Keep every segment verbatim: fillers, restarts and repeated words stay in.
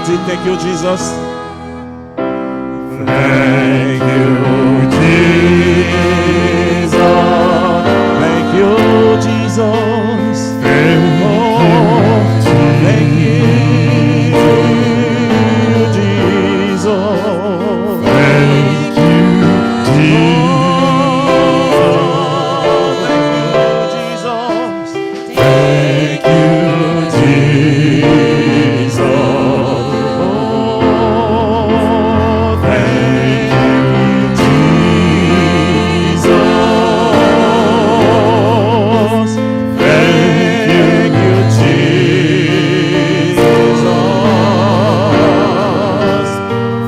Di, "Thank you, Jesus." Thank you, Jesus. Thank you, Jesus. Thank you, oh, thank you, Jesus. Thank you, Jesus. Oh, thank you, Jesus. Thank you, Jesus. Oh, thank you, Jesus. Thank you, Jesus.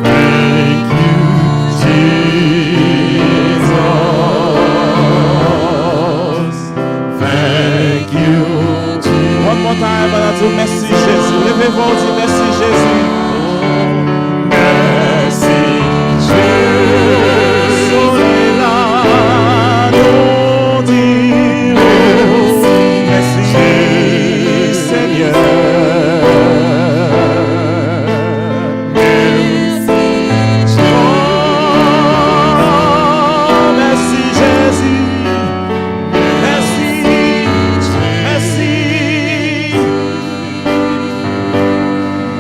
Thank you, Jesus. Thank you, Jesus. One more time, ann di w, "Mèsi, Jezi." Leve vwa w, di, "Mèsi, Jezi." Mèsi, Jezi. Solèy la, nou di w, "Mèsi, Senyè." Mèsi, Jezi. Oh, mèsi, Jezi. Mèsi, mèsi.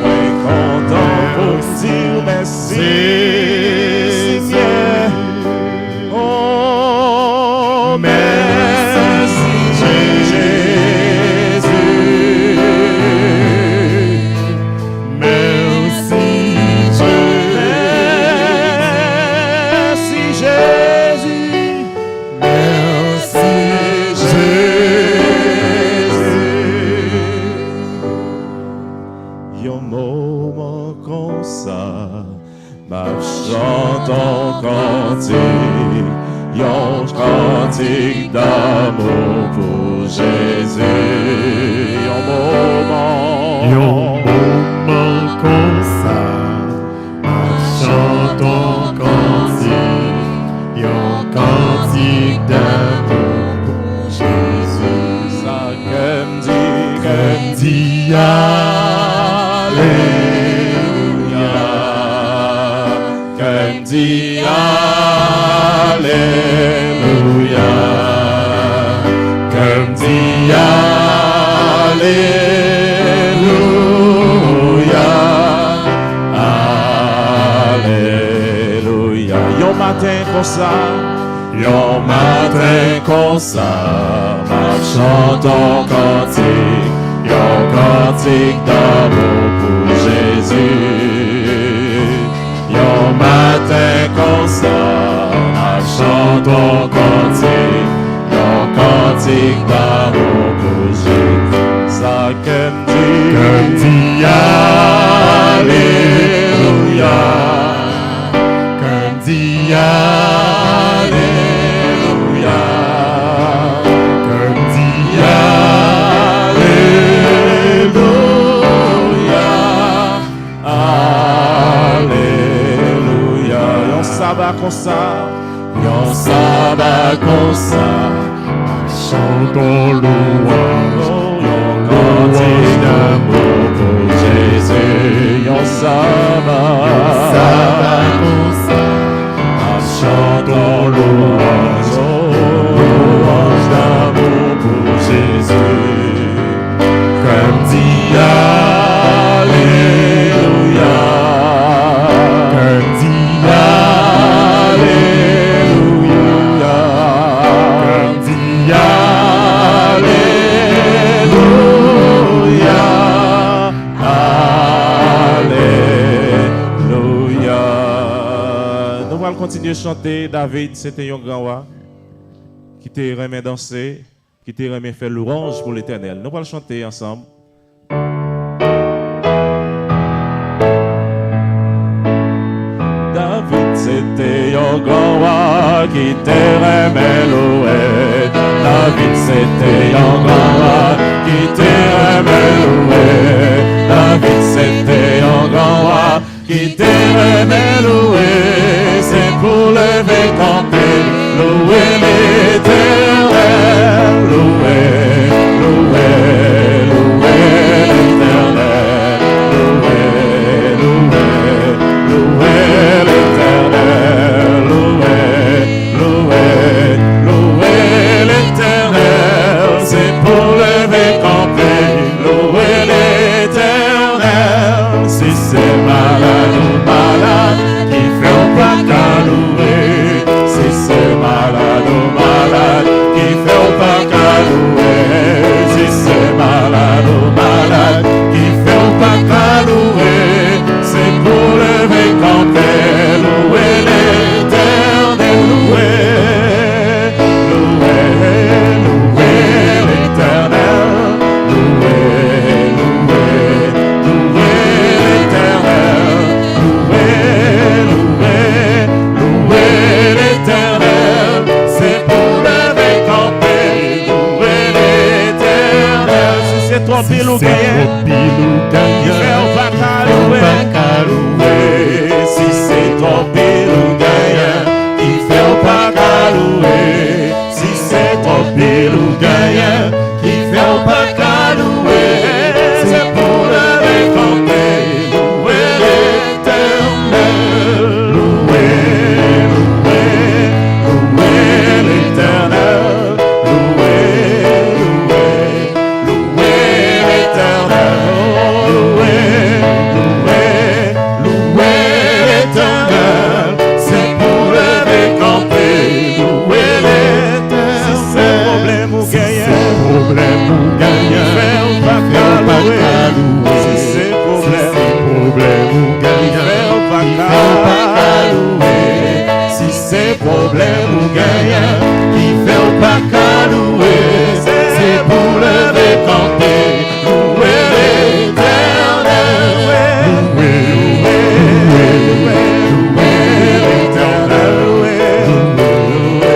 Mwen kontan pou m di w mèsi, Senyè. Oh, mèsi, Jezi. Mèsi, Jezi. Mèsi, Jezi. Mèsi, Jezi. Yon moman konsa, m ap chante yon kantik, yon kantik damou pou Jezi. Yon moman. Yon moman konsa, m ap chante yon kantik, yon kantik damou pou Jezi. Sa kè m di, kè m di, alelouya. Kè m di, alelouya. Kè m di, alelouya. Alelouya. Yon maten konsa. Yon maten konsa, m ap chante yon kantik, yon kantik damou pou Jezi. Yon maten konsa, m ap chante yon kantik, yon kantik damou pou Jezi. Sa kè m di, kè m di, alelouya. Kè m di, alelouya. Kè m di, alelouya. Alelouya. Yon saba konsa. Yon saba konsa. Chante yon lwanj, yon lwanj damou pou Jezi. Yon saba, yon saba konsa, ap chante yon lwanj, yon lwanj damou pou Jezi. Kè m di alelouya. Kè m di alelouya. Kè m di alelouya. Alelouya. Nou pral kontinye chante. David, se te yon gran wa ki te renmen danse, ki te renmen fè lwanj pou Letènèl. Nou pral chante ansanm. David se te yon gran wa ki te renmen louwe. David se te yon gran wa ki te renmen louwe. David se te yon gran wa ki te renmen louwe, se pou leve kanpe, louwe Letènèl, louwe, louwe, louwe Letènèl, louwe, twò pil ou genyen ki fè w pa ka louwe. Si se twò pil ou genyen ki fè w pa ka louwe. Si se twò pil ou genyen ki fè w pa ka louwe. Se pou w leve kanpe, louwe Letènèl. Louwe, louwe, louwe Letènèl. Louwe, louwe, louwe Letènèl. Louwe, louwe, louwe Letènèl. Se pou leve kanpe, louwe Letènèl. Si se pwoblèm ou genyen, si se pwoblèm ou genyen ki fè w pa ka louwe. Si se pwoblèm, si se pwoblèm ou genyen ki fè w pa ka louwe. Si se pwoblèm ou genyen ki fè w pa ka louwe. Se pou leve kanpe, louwe Letènèl. Louwe, louwe, louwe, louwe Letènèl. Louwe, louwe,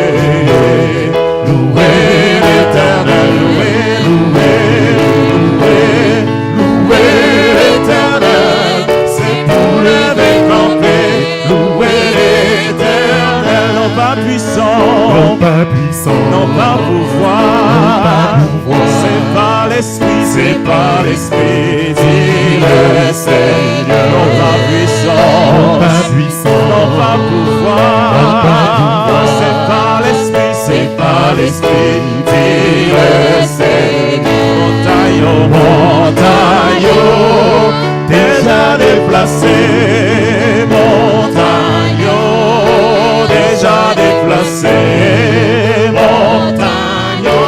louwe Letènèl. Louwe, louwe, louwe, louwe Letènèl. Se pou leve kanpe, louwe Letènèl. Non pa pwisan, non pa pwisan, non pa pouvwa, non pa pouvwa. Se pa Lespri, se pa Lespri, di Lesenyè. Non pa pwisans, non pa pwisans, non pa pouvwa, non pa pouvwa. Se pa Lespri, se pa Lespri, di Lesenyè. Montay yo, montay yo deja deplase. Montay yo deja deplase. Montay yo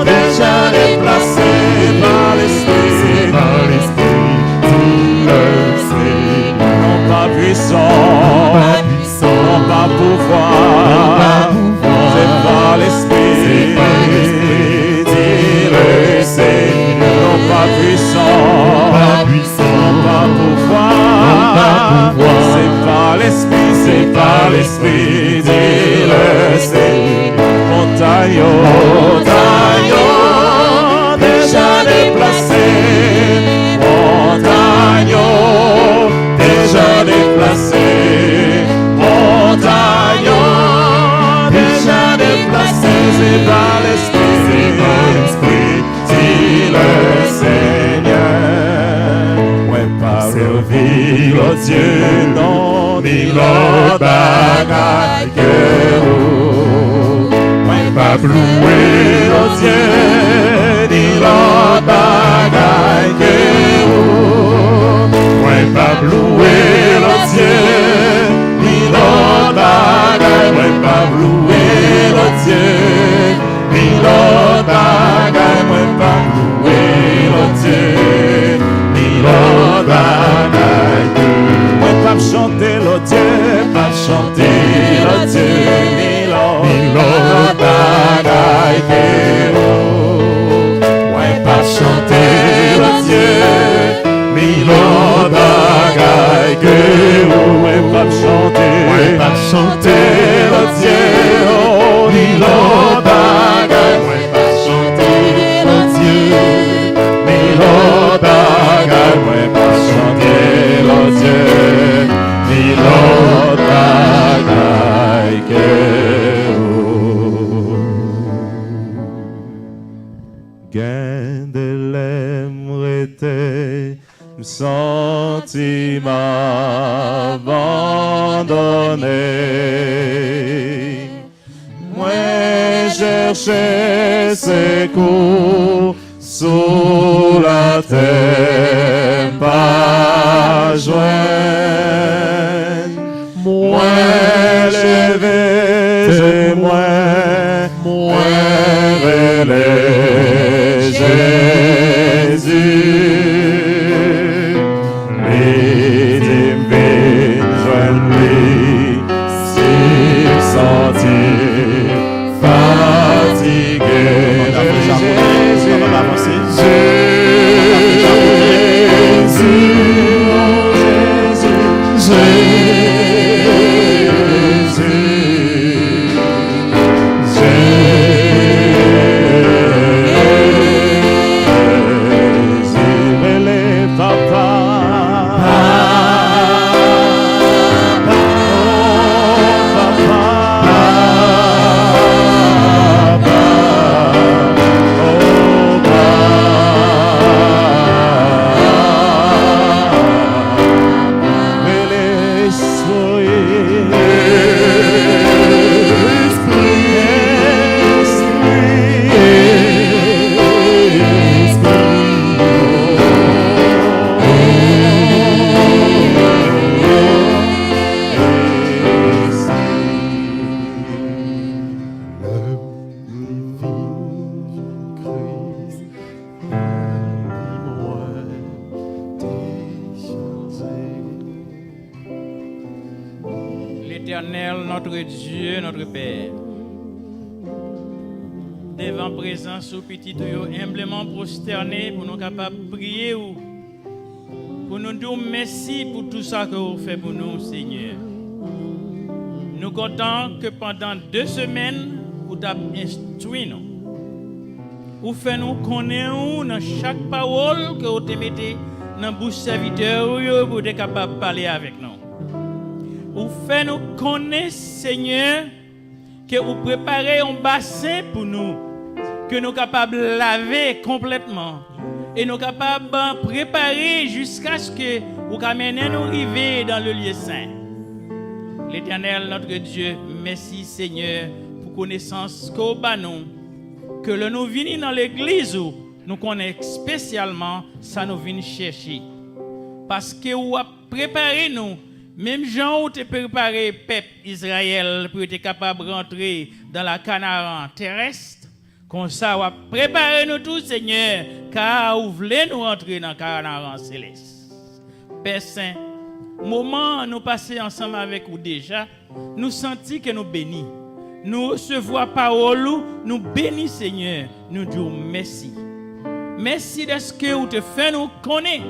deja deplase. Se pa Lespri, se pa Lespri, di Lesenyè. Non pa pwisans, non pa pwisans, non pa pouvwa, non pa pouvwa. Se pa Lespri, se pa Lespri, di Lesenyè. Non pa pwisans, non pa pwisans, non pa pouvwa, non pa pouvwa. Se pa Lespri, se pa Lespri, di Lesenyè. Montay yo, montay yo deja deplase. Montay yo deja deplase. Montay yo deja deplase. Se pa Lespri, se pa Lespri, di Lesenyè. Mwen p ap sèvi lòt dye, non, ni lòt bagay ke ou. Mwen p ap louwe lòt dye, ni lòt bagay ke ou. Mwen p ap louwe lòt dye, ni lòt bagay. Mwen p ap louwe lòt dye, ni lòt bagay. Mwen p ap louwe lòt dye, ni lòt bagay ke ou. Mwen p ap chante lòt dye, p ap chante lòt dye, ni lòt, ni lòt bagay ke ou. Mwen p ap chante lòt dye, ni lòt bagay ke ou. Mwen p ap chante, mwen p ap chante lòt dye, oh, ni lòt bagay. Mwen p ap chante lòt dye, ni lòt bagay. Mwen p ap chante lòt dye, ni lòt bagay ke ou. Gen de lè m rete, m santi m abandone. Mwen chèche sekou sou latè, m pa jwenn. Mwen leve je mwen, mwen rele Jezi. Li di m vin jwenn li si m santi fatige. Jezi, Jezi, Jezi, Jezi. Notre Dieu, notre Père, devan prezans ou pitit ou yo enbleman pwostène pou nou kapab priye ou, pou nou di w mèsi pou tou sa ke ou fè pou nou, Senyè. Nou kontan ke pandan de semèn, ou t ap enstwi nou. Ou fè nou konnen ou nan chak pawòl ke ou te mete nan bouch sèvitè ou yo pou te kapab pale avèk nou. Ou fè nou konnen, Senyè, ke ou prepare yon basen pou nou, ke nou kapab lave konplètman, e nou kapab prepare jiskaske ou ka mennen nou rive dans le lieu saint. Letènèl, notre Dieu, mèsi, Senyè, pou konesans ke ou ba nou, ke lè nou vini nan legliz ou, nou konnen espesyalman sa nou vin chèche. Paske ou ap prepare nou, menm jan ou te prepare pèp Izrayèl pou yo te kapab rantre dans la Canaan terrestre, konsa w ap prepare nou tou, Senyè, ka ou vle nou rantre nan Kanaran selès. Pè Sen, moman nou pase ansanm avèk ou deja, nou santi ke nou beni. Nou resevwa pawòl ou, nou beni, Senyè, nou di w mèsi. Mèsi dèske ou te fè nou konnen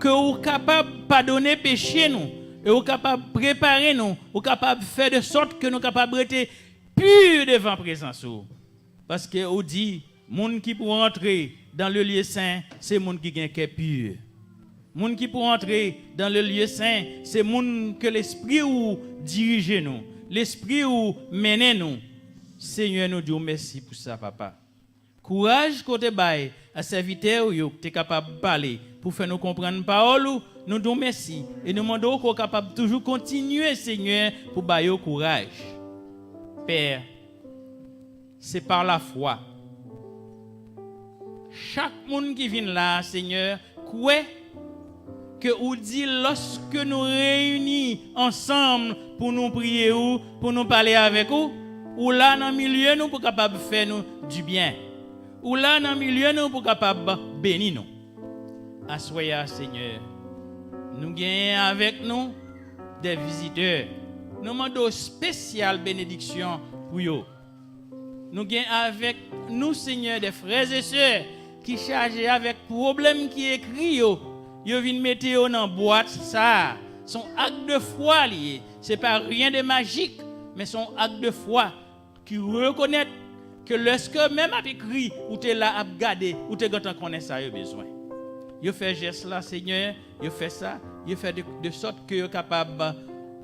ke ou kapab padone peche nou, e ou kapab prepare nou, ou kapab fè de sòt ke nou kapab rete pi devan prezans ou. Paske ou di, moun ki pou rantre dans le lieu saint, se moun ki gen kè pi. Moun ki pou rantre dans le lieu saint, se moun ke Lespri ou dirije nou, Lespri ou mennen nou. Senyè, nou di w mèsi pou sa, Papa. Kouraj ke w te bay a sèvitè ou yo ki te kapab pale pou fè nou konprann pawòl ou, nou di w mèsi e nou mande w ke w kapab toujou kontinye, Senyè, pou ba yo kouraj. Pè, c'est par la foi. Chak moun ki vin la, Senyè, kwè ke ou di lòske nou reyini ansanm pou nou priye ou, pou nou pale avèk ou, ou la nan milye nou pou kapab fè nou dibyen. Ou la nan milye nou pou kapab beni nou. Aswè a, Senyè, nou genyen avèk nou de vizitè. Nou mande w espesyal benediksyon pou yo. Nou gen avèk nou, Senyè, de frè e sè ki chaje avèk pwoblèm ki ekri yo. Yo vin mete yo nan bwat sa a. Se yon ak de fwa li ye. Se pa rien de magique, men se yon ak de fwa ki rekonèt ke lèske menm ap ekri, ou te la ap gade, ou te gentan konnen sa yo bezwen. Yo fè jès la, Senyè, yo fè sa, yo fè de, de sòt ke yo kapab,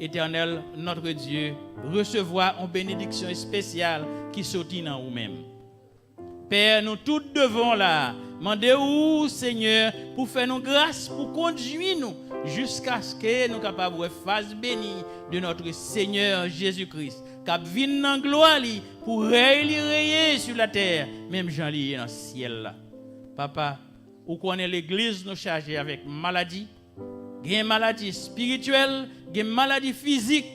Etènèl, notre Dieu, resevwa yon benediksyon espesyal ki soti nan ou menm. Pè, nou tout devan w la, mande ou, Senyè, pou fè nou gras, pou kondui nou, jiskaske nou kapab wè fas beni de notre Seigneur Jésus-Christ, k ap vin nan glwa li pou rèy li reye sou latè, menm jan li ye nan syèl la. Papa, ou konnen legliz nou chaje avèk maladi, gen maladi espirityèl, gen maladi fizik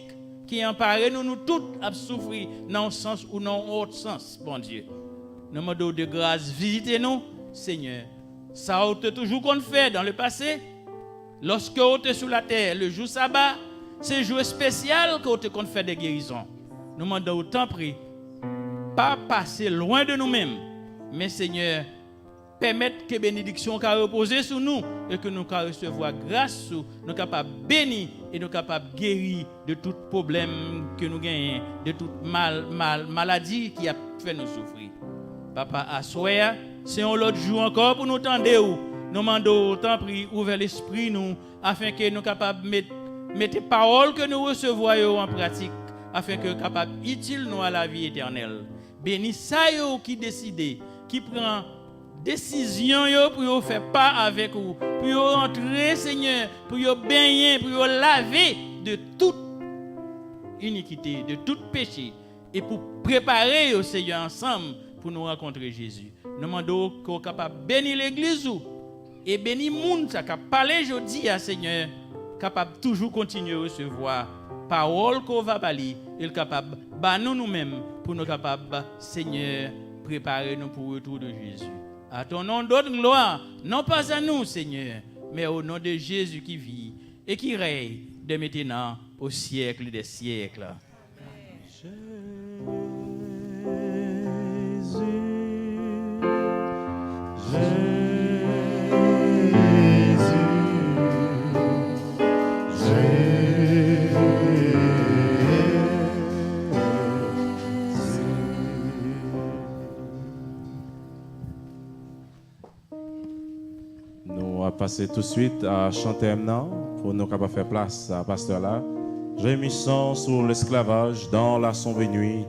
ki anpare nou, nou tout ap soufri nan yon sans ou nan yon lòt sans, Bondye. Nou mande w de gras vizite nou, Senyè. Sa ou te toujou konn fè dans le passé, lòske ou te sou latè, le jou saba, se jou espesyal ke ou te konn fè de gerizon. Nou mande w, tanpri, pa pase lwen de nou menm, men, Senyè, pèmèt ke benediksyon w ka repoze sou nou e ke nou ka resevwa gras ou, nou kapab beni e nou kapab geri de tout pwoblèm ke nou genyen, de tout mal, mal, maladi ki ap fè nou soufri. Papa, aswè a, se yon lòt jou ankò pou nou tande w. Nou mande w, tanpri, ouvè lespri nou, afenke nou kapab met, mete pawòl ke nou resevwa yo an pratik, afenke yo kapab itil nou a lavi etènèl. Beni sa yo ki deside, ki pran desizyon yo pou yo fè pa avèk ou, pou yo rantre, Senyè, pou yo benyen, pou yo lave de tout inikite, de tout peche, e pou prepare yo, Senyè, ansanm pou nou rankontre Jezi. Nou mande w ke w kapab beni legliz ou e beni moun sa k ap pale jodi a, Senyè, kapab toujou kontinye resevwa pawòl ke w va ba li, e l kapab ba nou nou menm pou nou kapab, Senyè, prepare nou pou retou de Jezi. À ton nom donne gloire, non pas à nous, Seigneur, mais au nom de Jésus qui vit et qui règne dès maintenant au siècle des siècles. Pase touswit a chantè m nan pou nou kapab fè plas a pastè la. Gémissant sous l'esclavage dans la sombre nuit,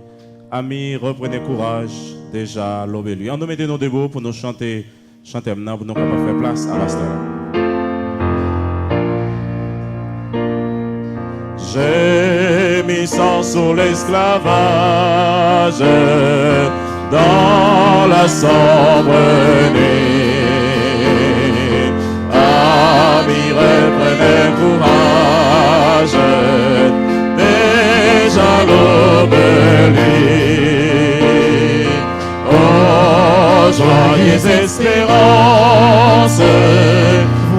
amis, reprenez courage, déjà l'aube est lue. Ann nou mete nou debou pou nou chante chantè m nan pou nou kapab fè plas a pastè la. Gémissant sous l'esclavage dans la sombre nuit. Amis, reprenez courage, déjà l'aube luit. Oh, joyeuse espérance,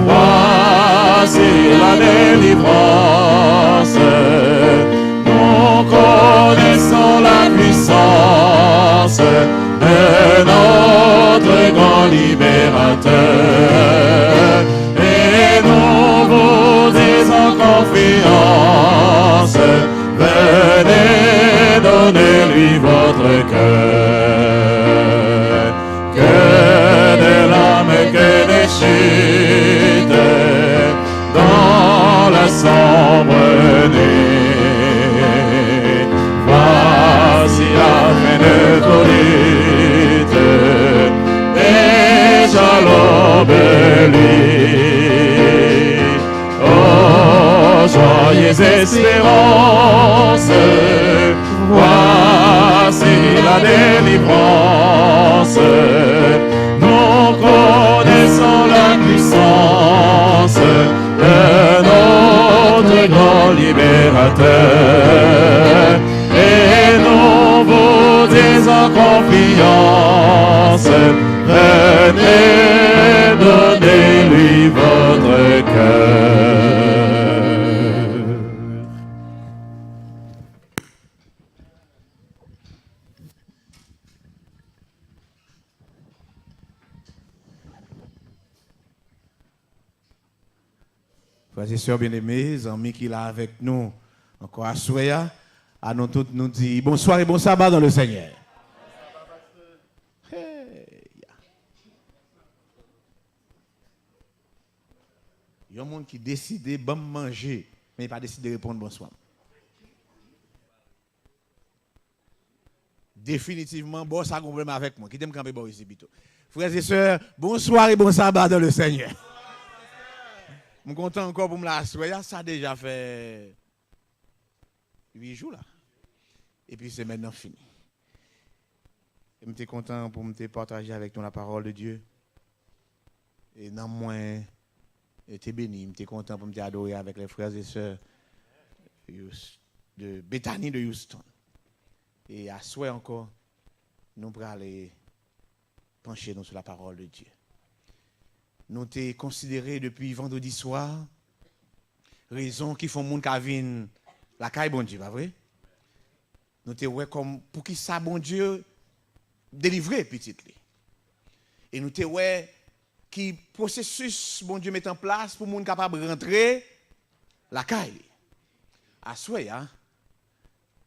voici la délivrance. Nous connaissons la puissance de notre grand libérateur. Et nous vous disons confiance, venez, donnez-lui votre cœur. Que des larmes, que des chutes dans la sombre nuit. Voici la fin de toute lutte, déjà l'aube luit. Oh, joyeuse espérance, voici la délivrance. Nous connaissons la puissance de notre grand libérateur. Et nous vous disons confiance, venez, donnez-lui votre cœur. Frè e sè byeneme, zanmi ki la avèk nou ankò aswè a, a nou tout nou di bonswa e bon saba dans le Seigneur. Hey! Yon moun ki deside ban m manje, men li pa deside reponn bonswa m. Definitivman, bò sa gon pwoblèm avèk mwen. Kite m kanpe bò isi pito. Frè e sè, bonswa e bon saba dans le Seigneur. M kontan ankò pou m la aswè a. Sa deja fè uit jou la. Epi semèn nan fini. E m te kontan pou m te pataje avèk nou la parole de Dieu. E nanm mwen e te beni. M te kontan pou m te adore avèk les frères et sœurs Hous-, de Bethany de Houston. E aswè ankò, nou prale panche nou sou la parole de Dieu. Nou te konsidere depi vandredi swa rezon ki fè yon moun ka vin lakay Bondye, pa vre? Nou te wè kòm poukisa Bondye delivre pitit li. E nou te wè ki pwosesis Bondye mete an plas pou moun kapab rantre lakay li. Aswè a,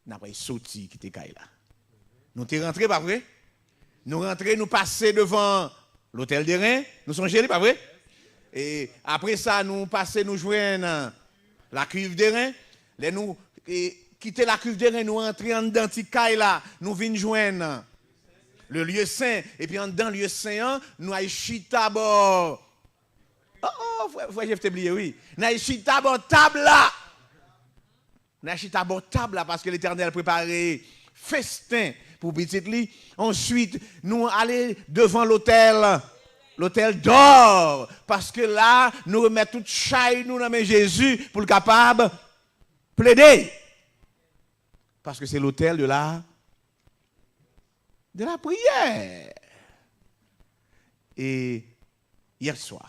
n ap al soti kite kay la. Nou te rantre, pa vre? Nou rantre, nou pase devan lotèl de ren. Nou sonje li, pa vre? E apre sa, nou pase, nou jwenn la cuve de ren. Lè nou, e, kite la cuve de ren, nou antre anndan ti kay la, nou vin jwenn le lieu saint. Epi anndan lieu saint an, nou al chita bò. Oh, oh, frè, frè Jeff te bliye, wi. Nou al chita bò tab la. Nou al chita bò tab la paske Letènèl prepare festen pou pitit li. Answit, nou ale devan lotèl, lotèl dò, paske la, nou remèt tout chay nou nan men Jezi pou l kapab plede. Paske se lotèl de la, de la priyè. E yè swa,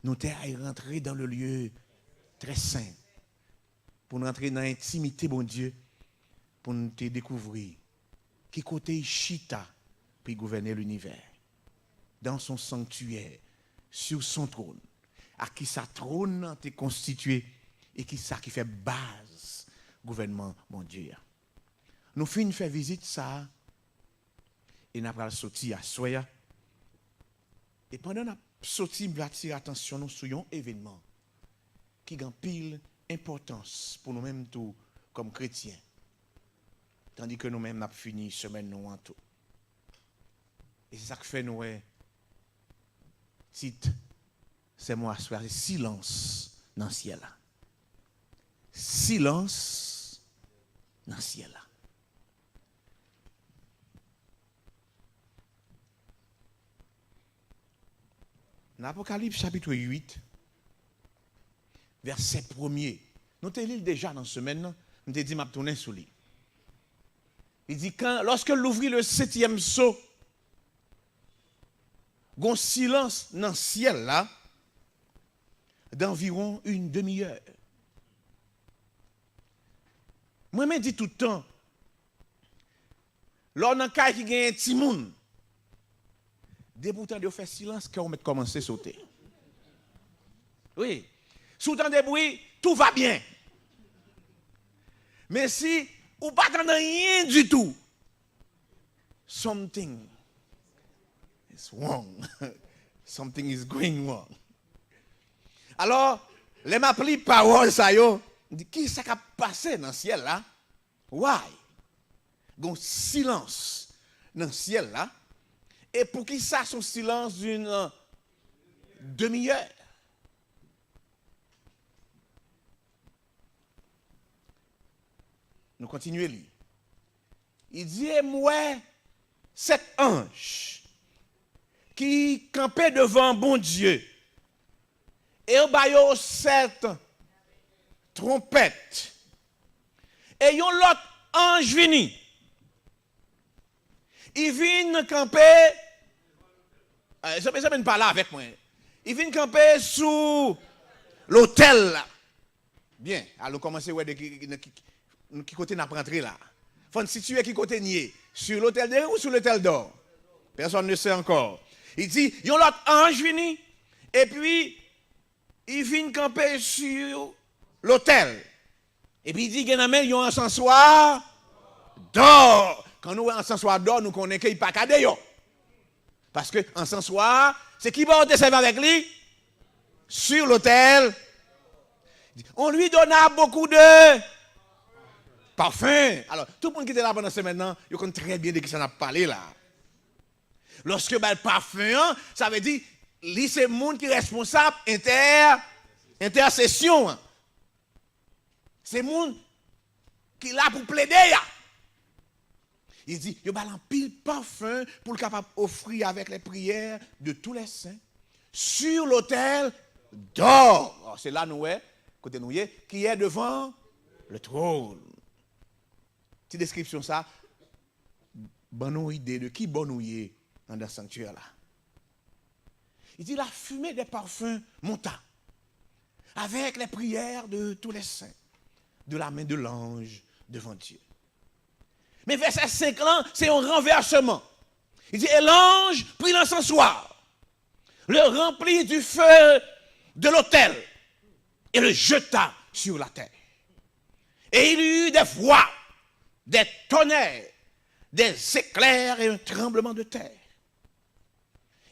nou te al rantre dans le lieu très saint. Pou n rantre nan entimite Bondye, pou n te dekouvri ki kote l chita pou l gouvène linivè, dans son sanctuaire, sur son trône, ak kisa twòn nan te konstitye e kisa ki fè baz gouvènman Bondye a. Nou fin fè vizit sa a, e n ap pral soti aswè a. E pandan n ap soti, m vle atire atansyon nou sou yon evènman ki gen anpil enpòtans pou nou menm tou kòm kretyen, tandi ke nou menm n ap fini semèn nou an tou. E se sa k fè nou wè tit sèmon aswè a se silans nan syèl la. Silans nan syèl la. Nan Apokalips chapit uit, vèsè premye, nou te li l deja nan semèn nan, m te di m ap tounen sou li. Li di, quand, lorsque l'ouvrit le septième sceau, gon silans nan syèl la d'environ une demi-heure. Mwen, mwen di tout tan, lè w nan kay ki genyen timoun, depi w tande yo fè silans, kè w mèt kòmanse sote. Wi. Si w tande bri, tout va bien. Men si ou pa tande anyen ditou, something is wrong. Something is going wrong. Alò, lè m ap li pawòl sa yo, m di, ki sa k ap pase nan syèl la? Why? Gon silans nan syèl la. E poukisa se yon silans d'une demi-heure? Nou kontinye li. Li di, e m wè sèt anj ki kanpe devan Bondye, e yo ba yo sèt twonpèt. E yon lòt anj vini. Li vin kanpe, eh, zanmi, zanmi, pale avèk mwen. Li vin kanpe sou lotèl la. Byen, alò kòmanse wè de ki, ki, ki, ki kote n ap rantre la. Fò n sitiye ki kote n ye. Sur l'autel de riz ou sur l'autel d'or? Personne ne sait encore. Li di, yon lòt anj vini, epi li vin kanpe sou lotèl. Epi li di, gen nan men l yon ansanswa dò. Kan nou wè ansanswa dò, nou konnen ke li pa ka deyò. Paske ansanswa a, se ki bò yo te sèvi avèk li? Sur l'autel. On lui donna beaucoup de parfum. Alò, tout moun ki te la pandan semèn nan, yo konn trè byen de ki sa n ap pale la. Lòske yo ba l pafen an, sa vle di, li se moun ki responsab entè, entèsesyon an. Se moun ki la pou plede a. Li di, yo ba l anpil pafen pou l kapab ofri avec les prières de tous les saints sur l'autel d'or. Se la nou wè, kote nou ye, qui est devant le trône. Ti deskripsyon sa, ban nou ide de ki bò nou ye anndan sanktyè la. Il dit, la fumée des parfums monta avec les prières de tous les saints, de la main de l'ange devant Dieu. Men vèsè senk lan, se yon ranvèsman. Il dit, et l'ange prit l'encensoir, le remplit du feu de l'autel et le jeta sur la terre. Et il y eut des voix, des tonnerres, des éclairs et un tremblement de terre.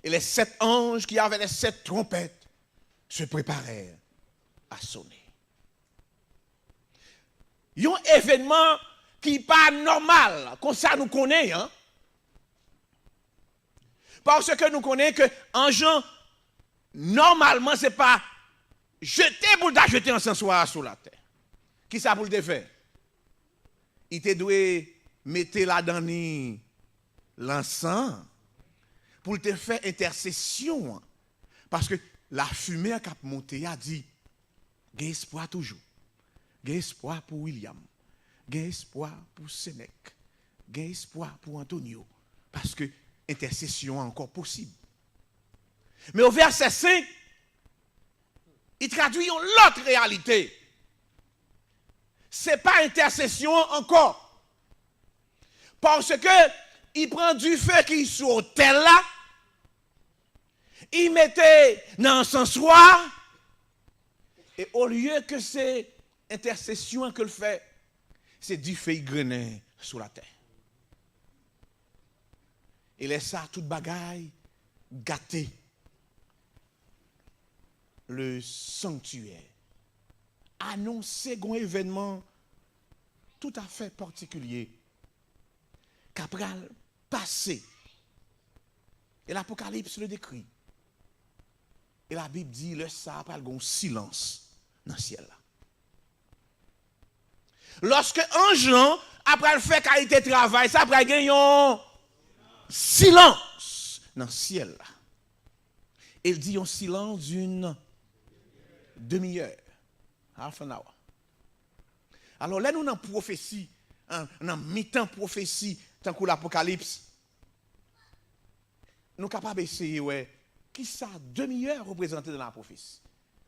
Et les sept anges qui avaient les sept trompettes se préparèrent à sonner. Yon evènman ki pa nòmal, konsa nou konnen an. Paske nou konnen ke anj lan, nòmalman, se pa jete pou l ta jete ansanswa a sou latè. Kisa pou l te fè? Li te dwe mete ladan li lansan pou l te fè entèsesyon an. Paske lafimen an k ap monte a di, gen espwa toujou. Gen espwa pou William. Gen espwa pou Senèk. Gen espwa pou Antonio. Paske entèsesyon an ankò posib. Men o vèsè senk, li tradui yon lòt reyalite. Se pa entèsesyon an ankò. Paske li pran dife ki sou otèl la, li mete nan ansanswa, e olye ke se entèsesyon an ke l fè, se dife li grennen sou latè. E lè sa a, tout bagay gate. le sanctuaire, anonse gon evènman toutafè patikilye k ap pral pase. E Lapokalips le dekri. E Labib di lè sa a pral gon silans nan syèl la. Lòske anj lan ap pral fè kalite travay sa, pral gen yon silans nan syèl la. E l di yon silans d'une demi-heure, half an hour. Alò, lè nou nan pwofesi, an, nan mitan pwofesi, tankou Lapokalips, nou kapab eseye wè kisa demi-heure reprezante nan lapwofesi.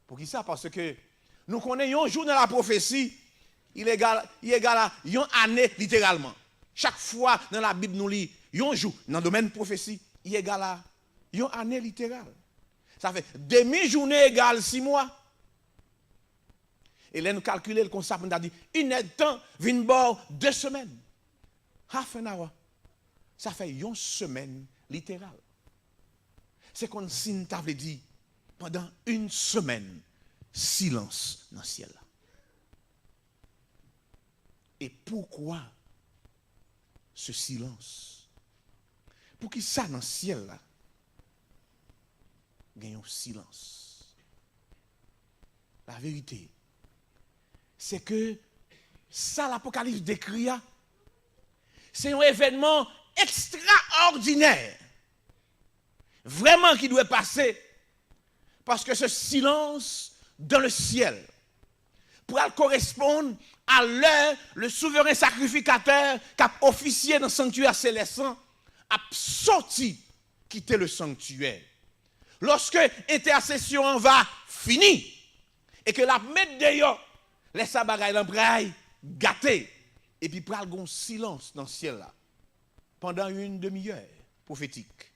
Poukisa? Paske nou konnen yon jou nan lapwofesi, il egal, il egal a yon ane literalman. Chak fwa nan Labib nou li yon jou nan domèn pwofesi, il egal a yon ane literal. Sa fè demi jounen egal sis mwa. E lè nou kalkile l konsa, pou n ta di, inèdtan vin ba w de semèn. Half an hour. Sa fè yon semèn literal. Se kòmsi n ta vle di, pandan yon semèn, silans nan syèl la. E poukwa se silans? Poukisa nan syèl la gen yon silans? Laverite, se ke sa Lapokalips dekri a, se yon evènman ekstraòdinè, vrèman ki dwe pase, paske se silans dans le ciel pral koresponn a lè le souvren sakrifikatè k ap ofisye nan sanktyè selès lan ap soti kite le sanktyè. Lòske entèsesyon an va fini e ke l ap met deyò, lè sa bagay lan pral gate, epi pral gon silans nan syèl la pandan yon demiyè pwofetik,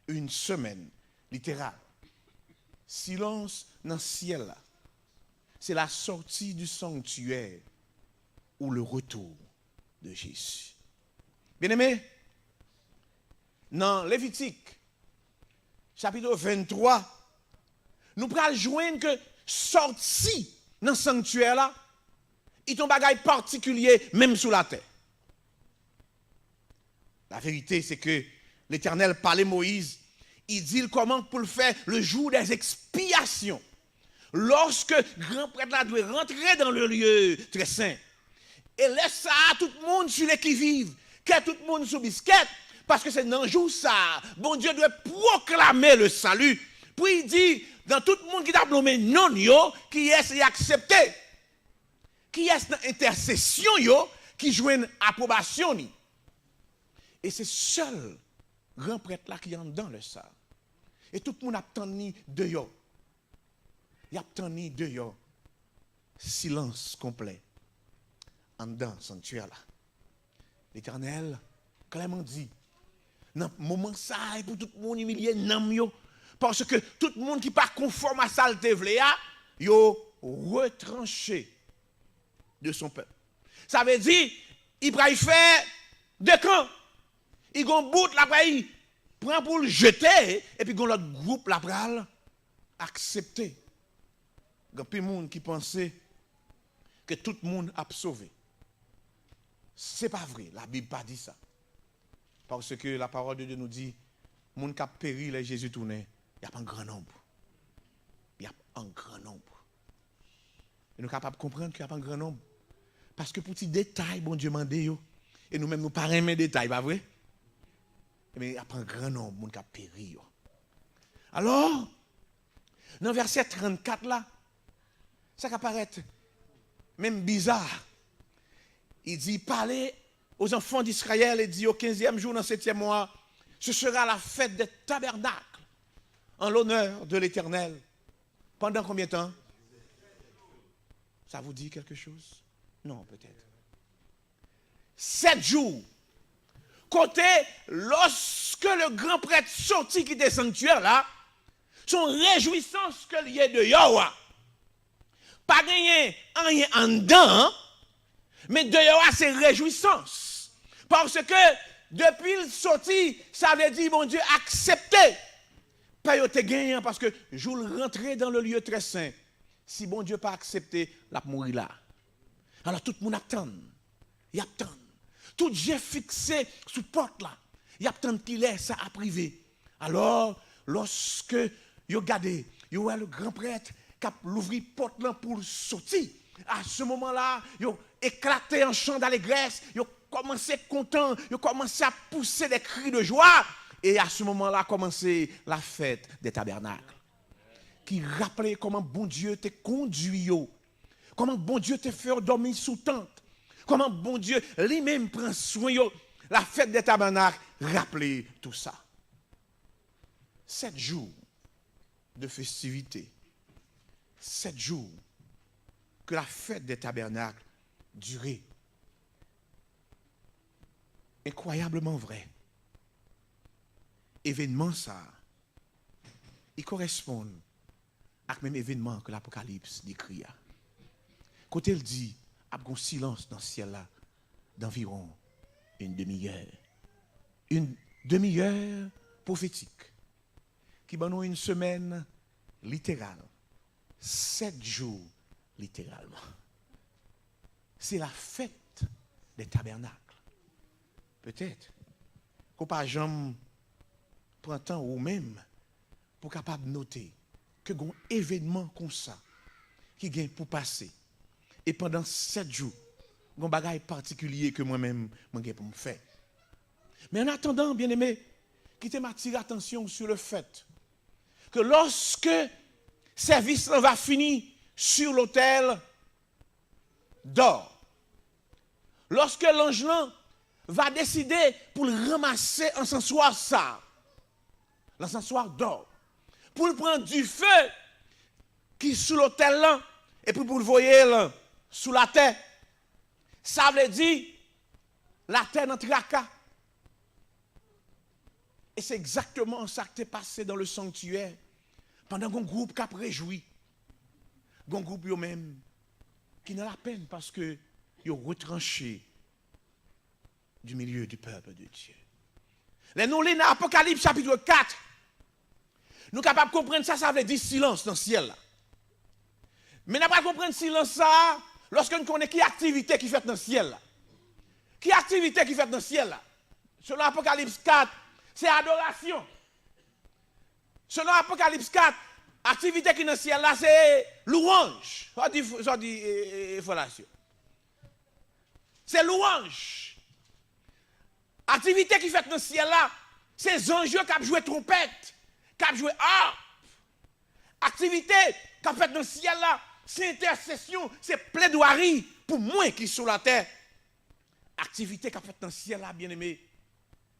yon semèn literal. Silans nan syèl la, c'est la sortie du sanctuaire ou le retour de Jésus. Byeneme, nan Levitik, chapit venntwa, nou pral jwenn ke sòti nan sanktyè la, li te yon bagay patikilye menm sou latè. Laverite, se ke Letènèl pale Moyiz, li di l kòman pou l fè le jour des expiations. Lòske gran prèt la dwe rantre dans le lieu très saint, e lè sa a, tout moun sur le qui-vive, kè tout moun sou biskèt, paske se nan jou sa a, Bondye dwe pwoklame le salut, pou li di, nan tout moun ki t ap nonmen non yo, kiyès li aksepte, kiyès nan entèsesyon yo ki jwenn apwobasyon li. E se sèl gran prèt la ki anndan lè sa a. E tout moun ap tann li deyò. Y ap tann li deyò. Silans konplè anndan sanktyè la. Letènèl klèman di, nan moman sa a, e pou tout moun imilye nanm yo, paske tout moun ki pa konfòm a sa l te vle a, yo retranche de son pèp. Sa vle di, li pral fè de kan. Li gon bout la pral pran pou l jete, epi gon lòt gwoup la pral aksepte. Gen anpil moun ki panse ke tout moun ap sove. Se pa vre, Labib pa di sa. Paske la parole de Dieu nou di, moun k ap peri lè Jezi tounen, y ap an gran nonb. Y ap an gran nonb. E nou kapab konprann ke y ap an gran nonb. Paske pou ti detay Bondye mande yo, e nou menm nou pa renmen detay, pa vre? Ebyen, y ap an gran nonb moun k ap peri yo. Alò, nan vèsè trannkat la, sa ka parèt menm biza. Li di, parlez aux enfants d'Israël et dis, au quinzième jour, dans septième mois, ce sera la fête des tabernacles en l'honneur de l'Éternel. Pendant combien de temps? Ça vous dit quelque chose? Non, peut-être. Sèt jou. Kote, lòske le gran prèt soti kite sanktyè la, se yon rejwisans ke l ye deyò a. Pa genyen anyen anndan an, men deyò a se rejwisans. Paske depi l soti, sa vle di Bondye aksepte pè yo te genyen an, paske jou l rantre dans le lieu très saint, si Bondye pa aksepte, l ap mouri la. Alò, tout moun ap tann. Y ap tann. Tout je fikse sou pòt la. Y ap tann kilè sa ap rive. Alò, lòske yo gade, yo wè le gran prèt k ap louvri pòt lan pou l soti. A se moman la, yo eklate an chan dalegrès, yo kòmanse kontan, yo kòmanse ap pouse de kri de jwa. E a se moman la kòmanse la fèt de tabènak, ki raple kòman Bondye te kondui yo, kòman Bondye te fè yo dòmi sou tant, kòman Bondye li menm pran swen yo. La fèt de tabènak raple tou sa. Sèt jou de festivite, sèt jou ke la fèt de tabènak dire. Enkwayableman vrè, evenman sa a, li korèsponn ak menm evenman ke Lapokalips dekri a. Kote l di, ap gon silans nan syèl la d'environ une demi-heure. Une demi-heure prophétique ki ban nou une semaine littérale, sèt jou literalman. Se la fèt de tabènak. Petèt ke w pa janm pran tan ou menm pou w kapab note ke gon evenman konsa ki gen pou pase. E pandan sèt jou, gon bagay patikilye ke mwen menm, mwen gen pou m fè. Men an atandan, byeneme, kite m atire atansyon w sur le fait que lorsque service là va finir sur l'autel d'or, lorsque l'ange là va décider pou l ranmase ansanswa sa, l'encensoir d'or, pou l pran dife ki sou lotèl lan, epi pou l voye l sou latè. Sa vle di, latè nan traka. E se egzakteman sa k te pase dans le sanctuaire. Pandan gon gwoup k ap rejwi, gon gwoup yo menm ki nan lapenn paske yo retranche du milieu du peuple de Dieu. Lè nou li nan Apokalips chapit kat, nou kapab konprann sa sa vle di silans nan syèl la. Men n ap pral konprann silans sa a lòske n konnen ki aktivite ki fèt nan syèl la. Ki aktivite ki fèt nan syèl la? Selon Apokalips kat, se adorasyon. Selon Apokalips kat, aktivite ki nan syèl la, se louwanj. Sa w di, sa w di, e, e, e, frè Lasyo. Se louwanj. Aktivite ki fèt nan syèl la, se zanj yo k ap jwe twonpèt, k ap jwe arp. Aktivite k ap fèt nan syèl la, se entèsesyon, se pledwari pou mwen ki sou latè. Aktivite k ap fèt nan syèl la, byeneme,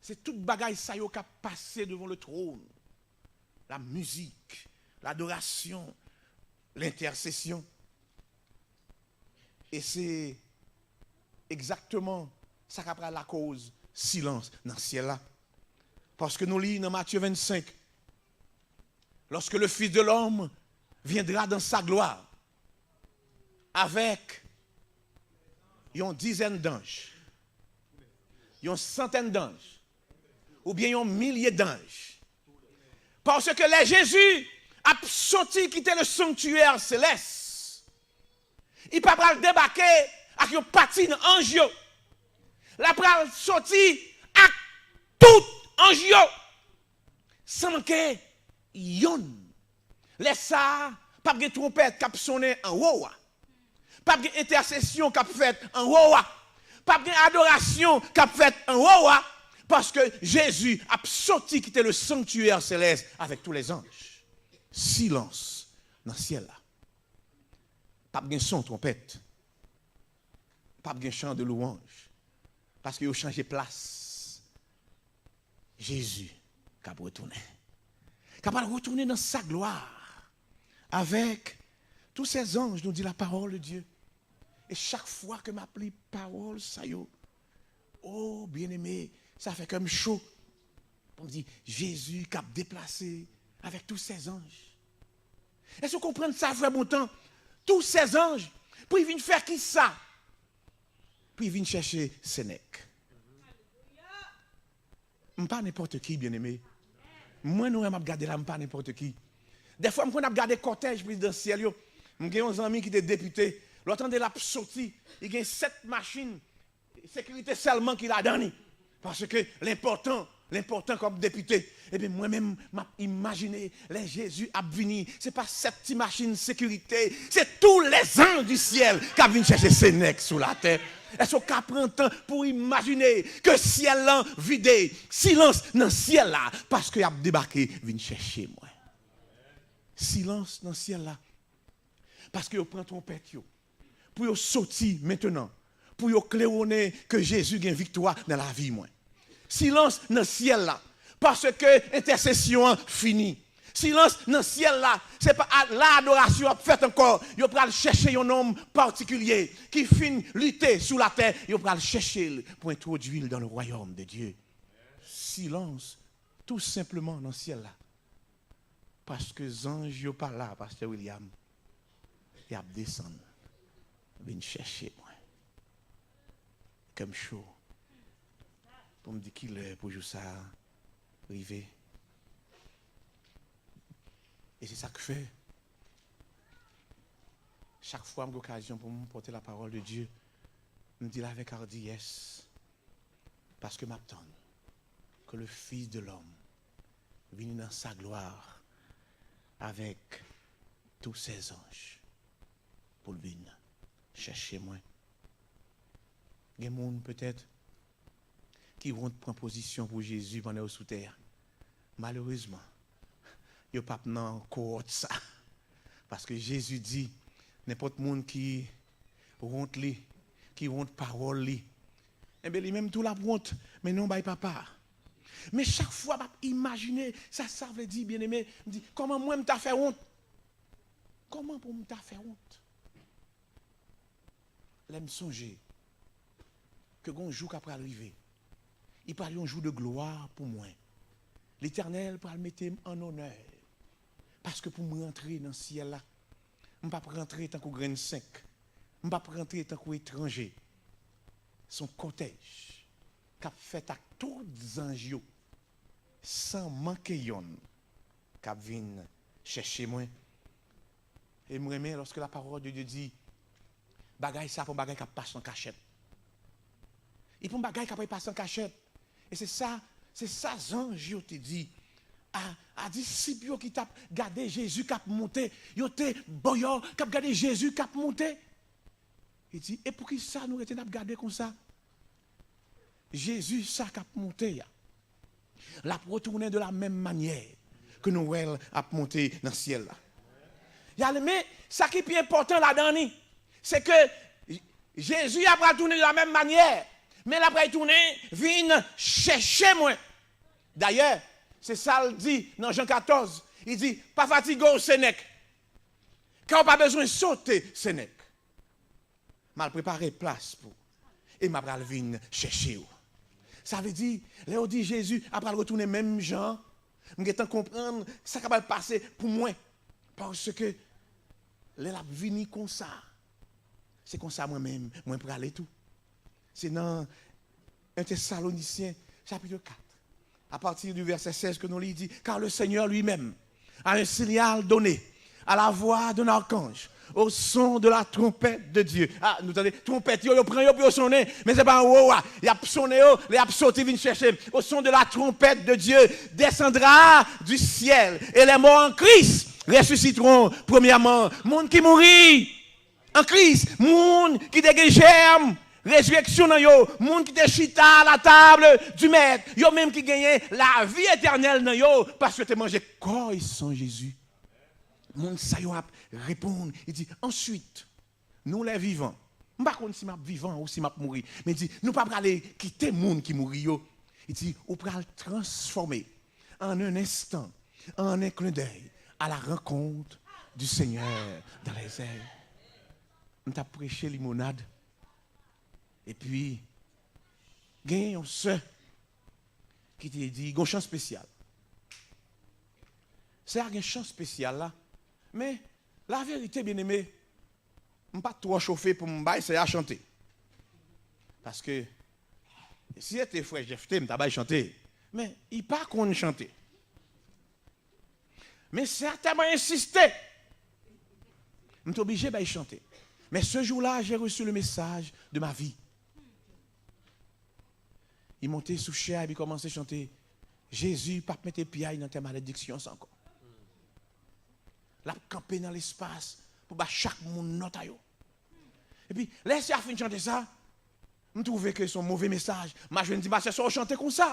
se tout bagay sa yo k ap pase devan le tròn. La mizik, ladorasyon, lentèsesyon. E se egzakteman sa k ap pral lakoz silans nan syèl la. Paske nou li nan Matye vennsenk, lorsque le Fils de l'homme viendra dans sa gloire, avec yon dizèn d'anges, yon santèn d'anges, oubyen yon milye d'anges. Paske lè Jezi ap soti kite le sanctuaire céleste, li pa pral debake ak yon pati nan anj yo. L ap pral soti ak tout anj yo, san manke yonn. Lè sa a, p ap gen twonpèt k ap sonnen anwo a. P ap gen entèsesyon k ap fèt anwo a. P ap gen adorasyon k ap fèt anwo a. Paske Jezi ap soti kite le sanctuaire céleste avec tous les anges. Silans nan syèl la. P ap gen son twonpèt. P ap gen chan de louwanj. Paske yo chanje plas. Jezi k ap retounen. K ap al retounen dans sa gloire avec tous ses anges, nous dit la parole de Dieu. E chak fwa ke m ap li pawòl sa yo, o, byeneme, sa fè kè m cho. Pou m di, Jezi k ap deplase avec tous ses anges. Èske w konprann sa, frè Bontan? Tous ses anges, pou y vin fè ki sa? Pou y vin chèche Senèk. M pa nenpòt ki, byeneme. Mwen, nou wè m ap gade la, m pa nenpòt ki. Dèfwa, m konn ap gade kòtèj prezidansyèl yo. M gen yon zanmi ki te depite. Lè w tande l ap soti, li gen sèt machin sekirite sèlman ki ladan li. Paske l enpòtan, l enpòtan kòm depite. Ebyen, mwen menm, m ap imajine lè Jezi ap vini, se pa sèt ti machin sekirite, se tou lèzanj di syèl k ap vin chèche Senèk sou latè. Èske w ka pran tan pou w imajine ke syèl lan vide, silans nan syèl la, paske y ap debake vin chèche mwen? Silans nan syèl la, paske yo pran twonpèt yo, pou yo soti mentenan, pou yo klewonnen ke Jezi gen viktwa nan lavi mwen. Silans nan syèl la, paske entèsesyon an fini. Silans nan syèl la, se pa a- la adorasyon ap fèt ankò. Yo pral chèche yon nonm patikilye ki fin lite sou latè. Yo pral chèche l pou entwodui l dans le royaume de Dieu. Silans, tou senpleman nan syèl la. Paske zanj yo pa la, Pastè William. Y ap desann. Vin chèche mwen. Kè m cho. Pou m di ki lè pou jou sa a rive. E se sa k fè, chak fwa m gen okazyon pou m pote la parole de Dieu, m di l avèk ardiyès, paske m ap tann que le Fils de l'homme vini dans sa gloire avec tous ses anges pou l vin chèche mwen. Gen moun petèt ki wont pran pozisyon pou Jezi pandan yo sou tè a. Malerezman, yo p ap nan kowòt sa. Paske Jezi di, nenpòt moun ki wont li, ki wont pawòl li, enben, li menm tou l ap wont, men non bay Papa a. Men chak fwa m ap imajine sa sa vle di, byeneme, m di, kòman mwen m ta fè wont? Kòman pou m ta fè wont? Lè m sonje ke gon jou k ap pral rive, li pral yon jou de glwa pou mwen. Letènèl pral mete m an onè. Paske pou m rantre nan syèl la, m p ap rantre tankou grenn senk. M p ap rantre tankou etranje. Se yon kòtèj k ap fèt ak tout zanj yo, san manke yonn, k ap vin chèche mwen. E m renmen lòske la parole de Dieu di, bagay sa pa yon bagay k ap pase an kachèt. Li pa yon bagay k ap pase an kachèt. E se sa, se sa zanj yo te di a, a disip yo ki t ap gade Jezi k ap monte. Yo te bòyò k ap gade Jezi k ap monte. Li di, e poukisa nou rete n ap gade konsa? Jezi sa k ap monte a, l ap retounen de la menm manyè ke nou wè l ap monte nan syèl la. Byeneme, sa ki pi enpòtan ladan li, se ke Jezi a pral tounen de la menm manyè, men l ap pral tounen vin chèche mwen. Dayè, se sa l di nan Jan katòz. Li di, pa fatige w, Senèk, kè w pa bezwen sote, Senèk. M al prepare plas pou w, e m apral vin chèche w. Sa vle di, lè yo di Jezi apral retounen menm jan, m gentan konprann sa k apral pase pou mwen. Paske lè l ap vini konsa, se konsa mwen menm, mwen prale tou. Se nan en Tesalonisyen, chapitre quatre, à partir du verset seize, ke nou li, di, car le Seigneur lui-même a un signal donné, à la voix d'un archange, au son de la trompette de Dieu. Ah, nou tande, twonpèt yo, yo pran yo pou yo sonnen, men se pa anwo a, y ap sonnen yo, lè y ap soti vin chèche m. Au son de la trompette de Dieu, descendra du ciel, et les morts en Christ ressusciteront premièrement. Moun ki mouri an Kris, moun ki te gen jèm rezireksyon nan yo, moun ki te chita à la table du Maître, yo menm ki genyen lavi etènèl nan yo, paske yo te manje kò e san Jezi. Moun sa yo ap reponn, li di, ensuite, nous les vivants, m pa konn si m ap vivan ou si m ap mouri, men di, nou pa prale kite moun ki mouri yo. Li di, ou pral transfòme en un instant, en un clin d'œil, à la rencontre du Seigneur dans les airs. M t ap preche limonad. Epi, gen yon sè ki te di, gon chan espesyal. Sè a gen chan espesyal la. Men, laverite, byeneme, m pa t twò chofe pou m bay sè a chante. Paske, si se te frè Jefte, m ta bay chante. Men, li pa konn chante. Men sè a tèlman ensiste, m te oblije bay chante. Mais ce jour-là, j'ai reçu le message de ma vie. Li monte sou chè a epi kòmanse chante, Jezi p ap mete pye a nan tè malediksyon sa ankò. L ap kanpe nan lespas pou ba chak moun nòt a yo. Epi, lè sè a fin chante sa, m twouve ke se yon move mesaj. M a jwenn di, pastè, sa w chante konsa?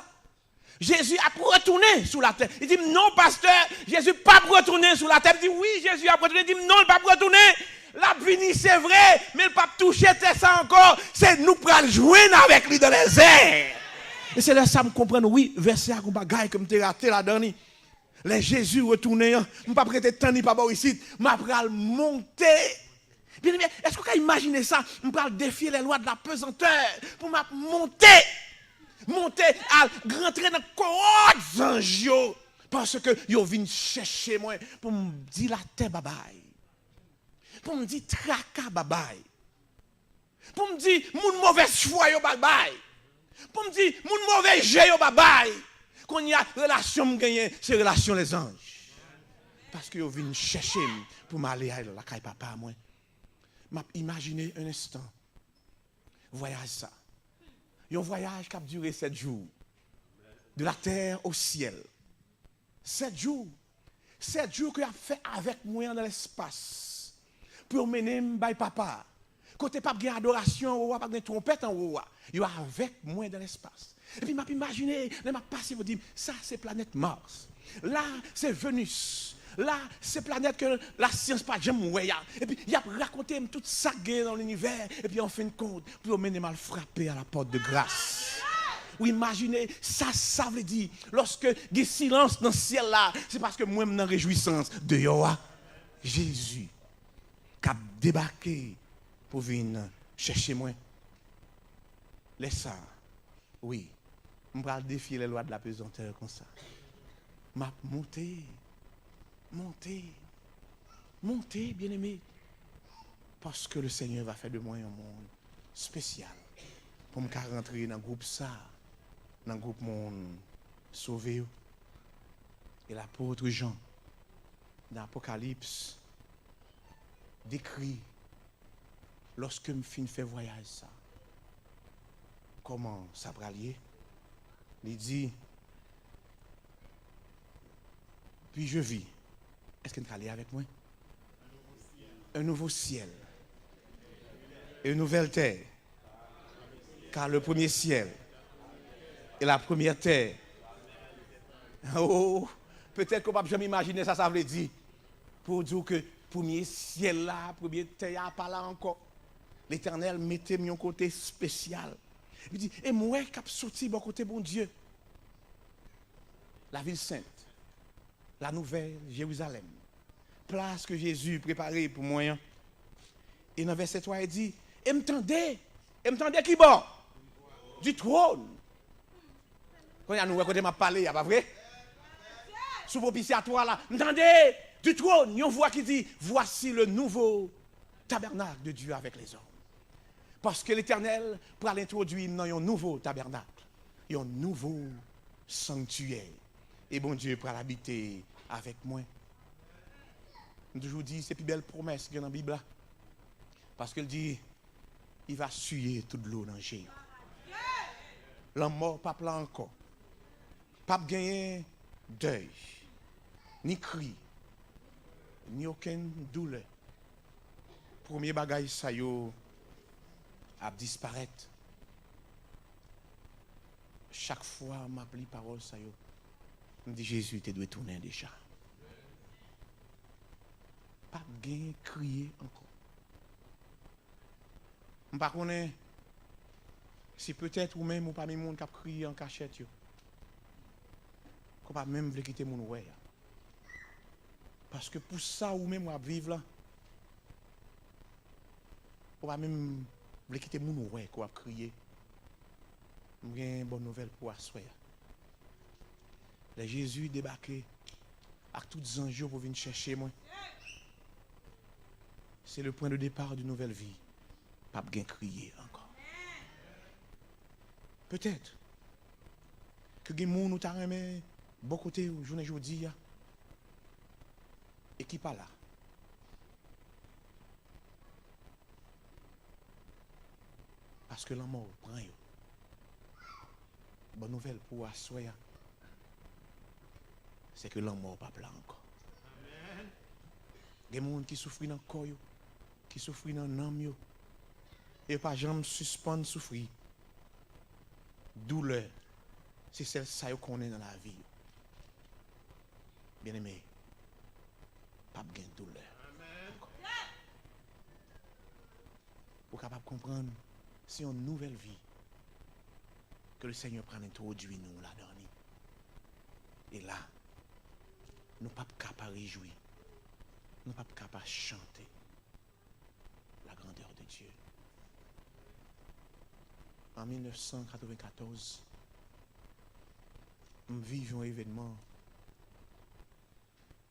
Jezi ap retounen sou latè. Li di m, non, pastè, Jezi p ap retounen sou latè. M di, wi, Jezi ap retounen. Li di m, non, li p ap retounen. L ap vini, se vre, men l p ap touche tè sa ankò. Se nou k pral jwenn avèk li dans les airs. E se lè sa m konprann, wi, vèsè a gon bagay ke m te rate ladan li. Lè Jezi retounen an, m p ap rete tann li pa bò isit, m ap pral monte. Byeneme, èske w ka imajine sa? M pral defye les lois de la pesanteur pou m ap monte. Monte al rantre nan kowòt zanj yo, paske yo vin chèche mwen pou m di latè babay, pou m di traka babay, pou m di moun movèz fwa yo babay, pou m di moun move je yo babay. Kounye a, relasyon m genyen, se relasyon lèzanj. Paske yo vin chèche m pou m ale lakay Papa mwen. M ap imajine yon enstan vwayaj sa. Yon vwayaj k ap dire sèt jou. De la terre au ciel. Sèt jou. Sèt jou ke y ap fè avèk mwen nan lespas. Pou yo mennen m bay Papa a. Kote p ap gen adorasyon anwo a, p ap gen twonpèt anwo a. Yo avèk mwen nan lespas. Epi m ap imajine, lè m ap pase, yo di m, sa se planèt Mars. La, se Venus. La, se planèt ke lasyans pa t janm wè a. Epi, y ap rakonte m tout sa k genyen nan linivè. Epi, an fen de kont, pou yo mennen m al frape a la pòt de gras. Ou imajine sa sa vle di, lòske gen silans nan syèl la, se paske mwen m nan rejwisans deyò a. Jezi k ap debake pou vin chèche mwen. Lè sa a, wi, m pral defye les lois de la pesanteur konsa. M ap monte, monte, monte, byeneme, paske le Seigneur va faire de moi un monde spécial pou m ka rantre nan gwoup sa, nan gwoup moun sove yo. E lapot Jan, nan Apokalips, dekri, lòske m fin fè vwayaj sa, kòman sa pral ye? Li di, puis je vis. Èske n ka li avèk mwen? Un nouveau ciel et une nouvelle terre. Car le premier ciel et la première terre. Oh, petèt ke w p ap janm imajine sa sa vle di. Pou w di w ke premye syèl la, premye tè a pa la ankò. Letènèl mete m yon kote espesyal. Li di, e m wè k ap soti bò kote Bondye. La ville sainte, la nouvelle Jérusalem. Plas ke Jezi prepare pou mwen an. E nan vèsè twa, li di, e m tande, e m tande ki bò? Du trône. Kounye a nou wè kote m ap pale a, pa vre? Sou pwopisyatwa la, m tande du trône yon vwa ki di, voici le nouveau tabernacle de Dieu avec les hommes. Paske Letènèl pral entwodui m nan yon nouvo tabènak, yon nouvo sanktiyè. E Bondye pral abite avèk mwen. M toujou di, se pi bèl pwomès gen nan Bib la. Paske l di, il va essuyer tout dlo nan je yo. Lanmò p ap la ankò. P ap genyen dèy, ni kri, ni okenn doulè. Premye bagay sa yo ap disparèt. Chak fwa m ap li pawòl sa yo, m di Jezi te dwe tounen deja. P ap gen kriye ankò. M pa konnen si petèt ou menm ou pami moun k ap kriye an kachèt yo, ke w pa menm vle kite moun wè a. Paske pou sa ou menm w ap viv la, ou pa menm vle kite moun wè ke w ap kriye. M gen bòn nouvèl pou aswè a. Lè Jezi debake ak tout zanj yo pou vin chèche mwen, c'est le point de départ d'une nouvelle vie. P ap gen kriye ankò. Petèt ke gen moun ou ta renmen bò kote w jounen jodi a. e ki pa la. Paske lanmò pran yo. Bon nouvèl pou aswè a, se ke lanmò p ap la ankò. Gen moun ki soufri nan kò yo, ki soufri nan nanm yo, e yo pa janm sispann soufri. Doulè, se sèl sa yo konnen nan lavi yo. Byeneme, p ap gen doulè ankò. Pou w kapab konprann, se yon nouvèl vi ke le Senyè pral entwodui nou ladan li. E la, nou p ap ka pa rejwi, nou p ap ka pa chante la grandeur de Dieu. An mil nèf san katrevenkatòz, m viv yon evènman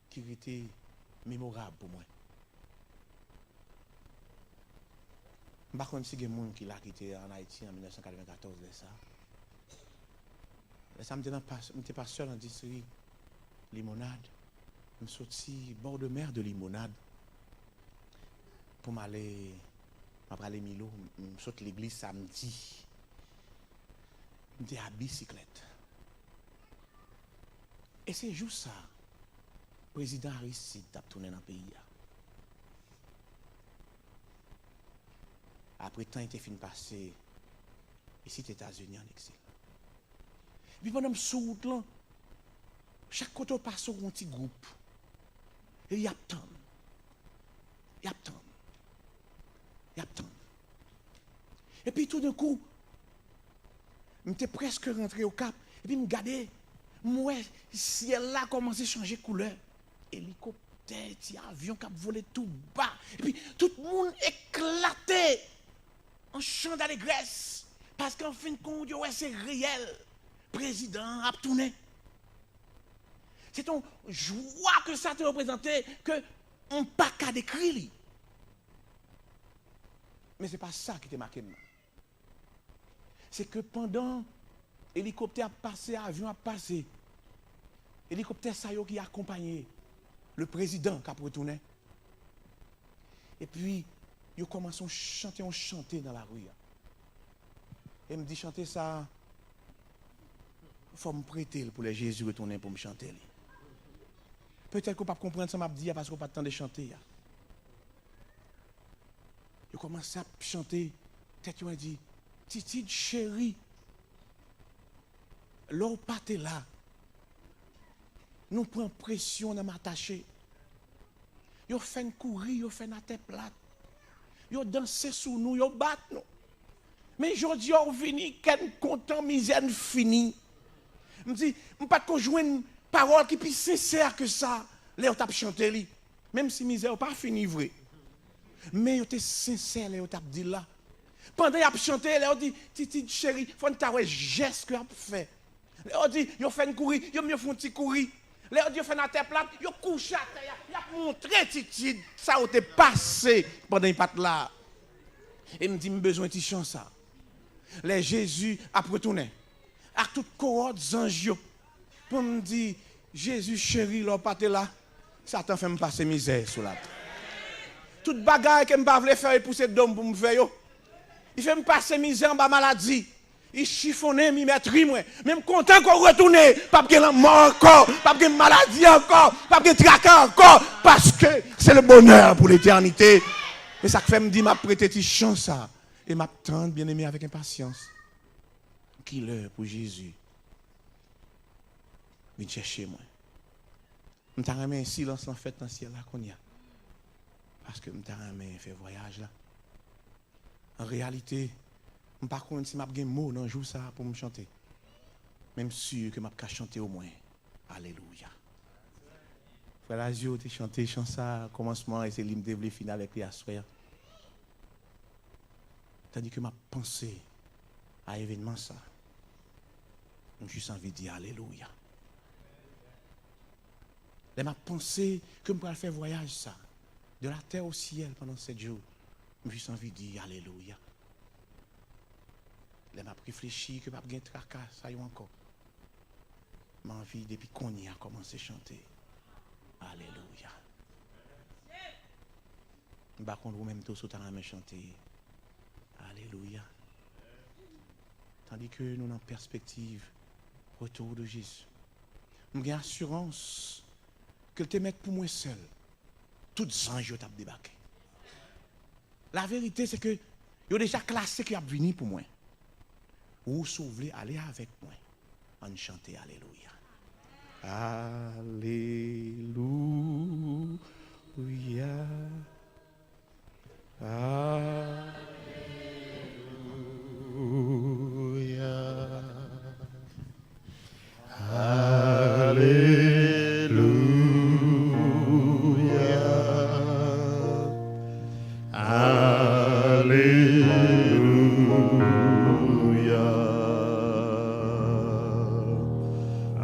ki rete memorab pou mwen. M pa konn si gen moun ki la ki te an Ayiti an mil nèf san katrevenkatòz lè sa. Lè sa, m te nan pas-, m te pastè nan distri Limonad. M soti bò de mè de Limonad pou m ale, m ap prale Milo. M sot legliz samdi. M te a bisiklèt. E se jou sa, prezidan Aristide t ap tounen nan peyi a. Apre tan li te fin pase isit Etazini an egzil. Epi pandan m sou wout lan, chak kote w pase w wè yon ti gwoup. E y ap tann. Y ap tann. Y ap tann. Epi toudenkou, m te prèske rantre Okap, epi m gade, m wè syèl la kòmanse chanje koulè. Elikoptè, ti avyon k ap vole tou ba. Epi tout moun eklate an chan dalegrès. Paske an fen de kont, yo wè se reyèl. Prezidan an ap tounen. Se te yon jwa ke sa te reprezante ke m pa ka dekri li. Men se pa sa ki te make m nan. Se ke pandan elikoptè ap pase, avyon ap pase, elikoptè sa yo ki akonpaye le prezidan k ap retounen, epi yo kòmanse yon chante, yon chante nan lari a. E m di chante sa, fò m prete l pou lè Jezi retounen pou m chante li. Petèt ke w p ap konprann sa m ap di a paske w pa t tande chante a. Yo kòmanse ap chante, tèt yo di, Titid cheri, lè w pa te la, nou pran presyon nan Matache. Yo fè n kouri, yo fè n atè plat. Yo danse sou nou, yo bat nou. Men jodi a w vini, kè n kontan, mizè n fini. M di, m pa t ko jwenn pawòl ki pi sensè ke sa lè yo t ap chante li. Menm si mizè yo pa fini vre. Men yo te sensè lè yo t ap di l la. Pandan y ap chante, lè yo di, Titid cheri, fò n ta wè jès ke y ap fè. Lè yo di, yo fè n kouri, yo menm yo fè yon ti kouri. Lè yo di, yo fè n atè plat, yo kouche atè a, y ap montre Titid sa yo te pase pandan y pa t la. E m di, m bezwen ti chan sa. Lè Jezi ap retounen, ak tout kowòt zanj yo, pou m di, Jezi cheri, lè w pa te la, Satan fè m pase mizè sou latè. Tout bagay ke m pa vle fè, li pouse do m pou m fè yo. Li fè m pase mizè anba maladi. Li chifonnen m, li mètri mwen. Men m kontan ke w retounen. P ap gen lanmò ankò. P ap gen maladi ankò. P ap gen traka ankò. Paske se le bonheur pou letènite. E sa k fè m di m ap prete ti chan sa. E m ap tann, byeneme, avèk enpasyans. Ki lè pou Jezi vin chèche mwen? M ta renmen silans lan fèt nan syèl la kounye a. Paske m ta renmen fè vwayaj la. An reyalite, m pa konn si m ap gen mo nan jou sa a pou m chante. Men m si ke m ap ka chante omwen. Alelouya. Frè Lazio te chante chan sa a, kòmansman, e se li m te vle fini avèk li aswè a. Tandi ke m ap panse a evènman sa, m jis anvi di alelouya. Lè m ap panse ke m pral fè vwayaj sa, de la terre au ciel pandan sèt jou, m jis anvi di alelouya. Lè m ap reflechi ke p ap gen traka sa yo ankò, m anvi depi kounye a kòmanse chante. Alelouya. M pa konn ou menm tou si w ta renmen chante Alelouya. Tandis que nou nan pèspektiv retour de Jésus. M gen asirans ke l te mèt pou mwen sèl, tout zanj yo t ap debake. La verite se ke yo deja klase ke y ap vini pou mwen. Ou si w vle ale avèk mwen, ann chante Alelouya. Alelouya. Alelouya. Alelouya. Alelouya.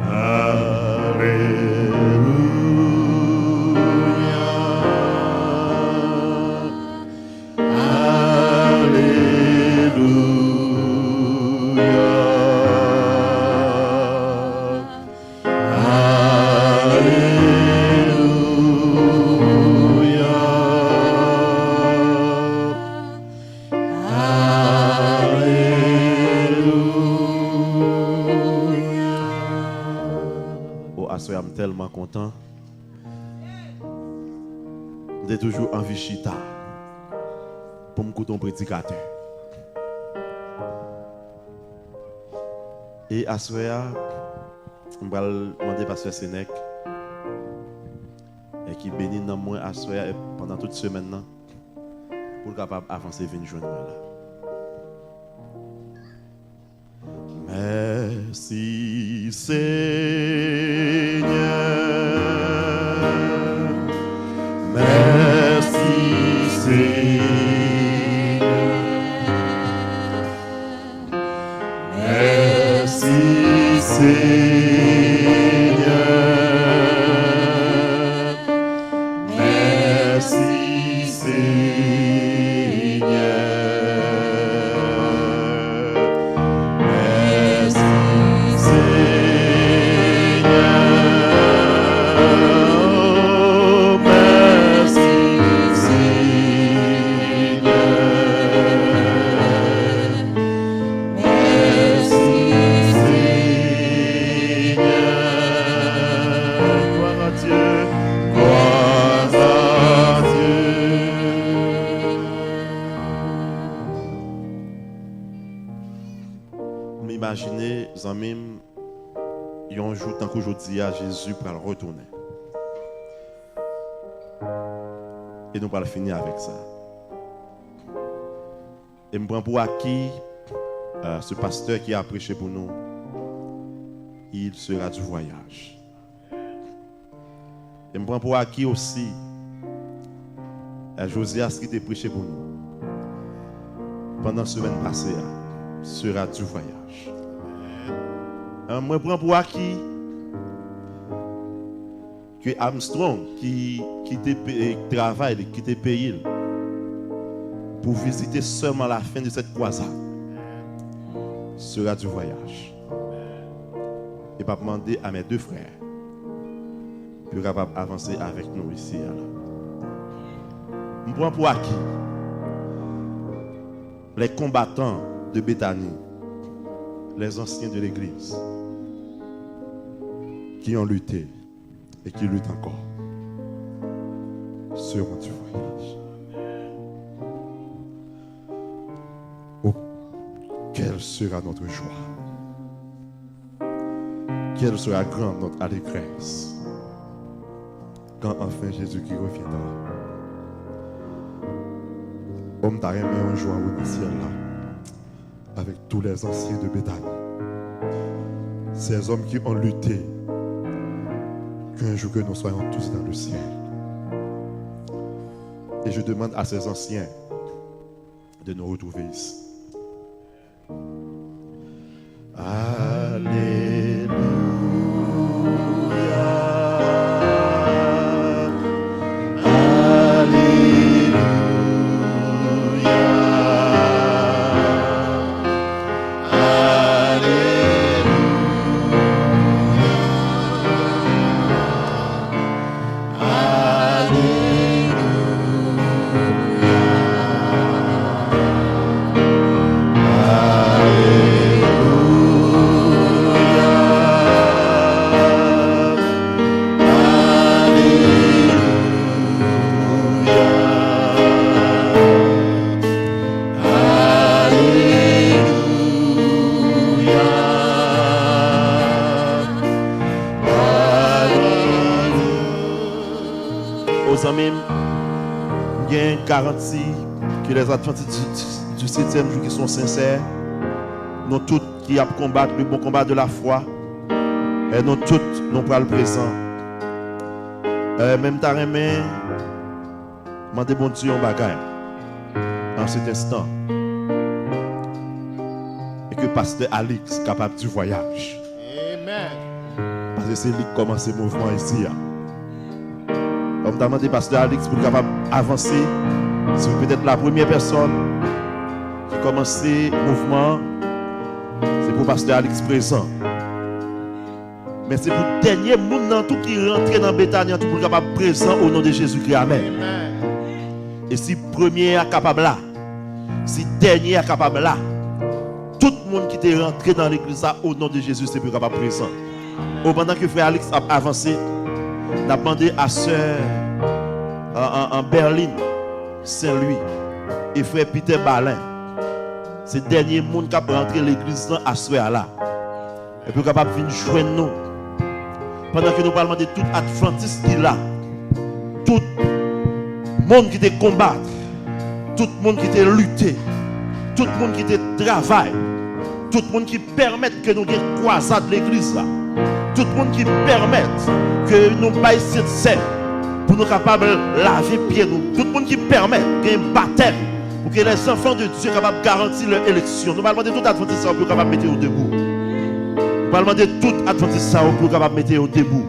Alelouya. Alelouya. Alelouya. O, aswè a m tèlman kontan. M te toujou anvi chita pou m koute yon predikatè. E aswè a, m pral mande pastè Senèk, e ki beni nanm mwen aswè a e pandan tout semèn nan, pou l kapab avanse vin jwenn mwen la. Mèsi, Senyè. Mèsi, Senyè. Mèsi, Senyè. Mèsi, Senyè. Mèsi, Senyè. Mèsi, Senyè. Mèsi, Senyè. Glwa a Dye. Glwa a Dye. M imajine, zanmi m, yon jou tankou jodi a, Jezi pral retounen. E nou pral fini avèk sa. E m pran pou aki, euh, ce pasteur qui a prêché pour nous, il sera du voyage. E m pran pou aki osi, euh, Josias ki te preche pou nou pandan semèn pase a, sera du voyage. Euh, mwen pran pou aki ke Armstrong ki kite pe-, travay li, kite peyi l pou vizite sèlman la fen de cette croisade sera du voyage. E m ap mande a mes deux frères pou yo kapab avanse avèk nou isi a la. M pran pou aki les combattants de Bethany, les anciens de l'église qui ont lutté et qui luttent encore seront du voyage. Oh, quelle sera notre joie, quelle sera grande notre allégresse quand enfin Jésus-Christ reviendra. Oh, m ta renmen yon jou anwo nan syèl la avec tous les anciens de Bethany, ces hommes qui ont lutté, qu'un jour que nous soyons tous dans le ciel. Et je demande à ces anciens de nous retrouver ici. Alléluia. Alléluia. Alléluia. Alléluia. Zanmi m, m gen garanti ke les Adventistes du, du septième jour ki son sensè, nou tout ki ap konbat le bon combat de la foi, e nou tout nou pral prezan. E, men m ta renmen mande Bondye yon bagay an set enstan, e ke pastè Alix kapab di vwayaj. Amen. Paske se li ki kòmanse mouvman isi a. Donk, m ta mande pastè Alix pou l kapab avanse. Si w petèt la premyè pèsòn ki kòmanse mouvman an, se pou pastè Alix prezan. Men se pou dènye moun nan tou ki rantre nan Betani an tou pou l kapab prezan o non de Jezikri. Amèn. Amen. E si premye a kapab la, si dènye a kapab la, tout moun ki te rantre nan legliz la, o non de Jezi, se pou yo kapab prezan. O, pandan ke frè Alix ap avanse, n ap mande a sè, an, an, an Berlin Saint Louis, e frè Peter Balin, se dènye moun k ap rantre legliz lan aswè a la. Epi w kapab vin jwenn nou. Pandan ke nou pral mande tout Advantis ki la, tout moun ki te konbat, tout moun ki te lite, tout moun ki te travay, tout moun ki pèmèt ke nou gen kwazad legliz la, tout moun ki pèmèt ke nou bay Sentsèn pou nou kapab lave pye nou, tout moun ki pèmèt gen batèm, pou ke les enfants de Dieu kapab garanti lè eleksyon. Nou pral mande tout Advantis sa yo pou yo kapab mete yo debou. Nou pral mande tout Advantis sa yo pou yo kapab mete yo debou.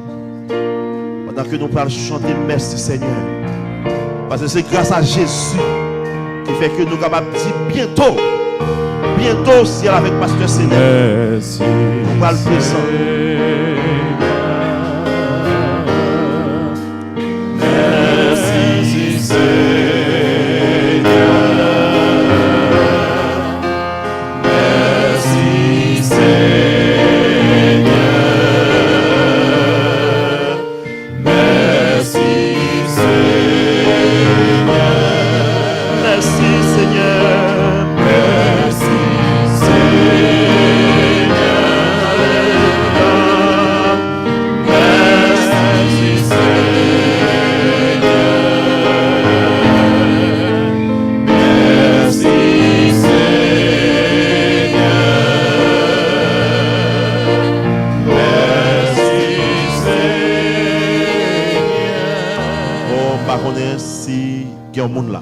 Pandan ke nou pral chante mèsi Senyè. Paske se gras a Jezi ki fè ke nou kapab di byento, byento syèl avèk pastè Senèk. Mèsi, nou pral prezan. Senyè. Mèsi, Senyè. Mèsi, Senyè. Mèsi, Senyè. Mèsi, Senyè. Mèsi, Senyè. Alelouya. Mèsi, Senyè. Mèsi, Senyè. Mèsi, Senyè. Bon, m pa konnen si gen yon moun la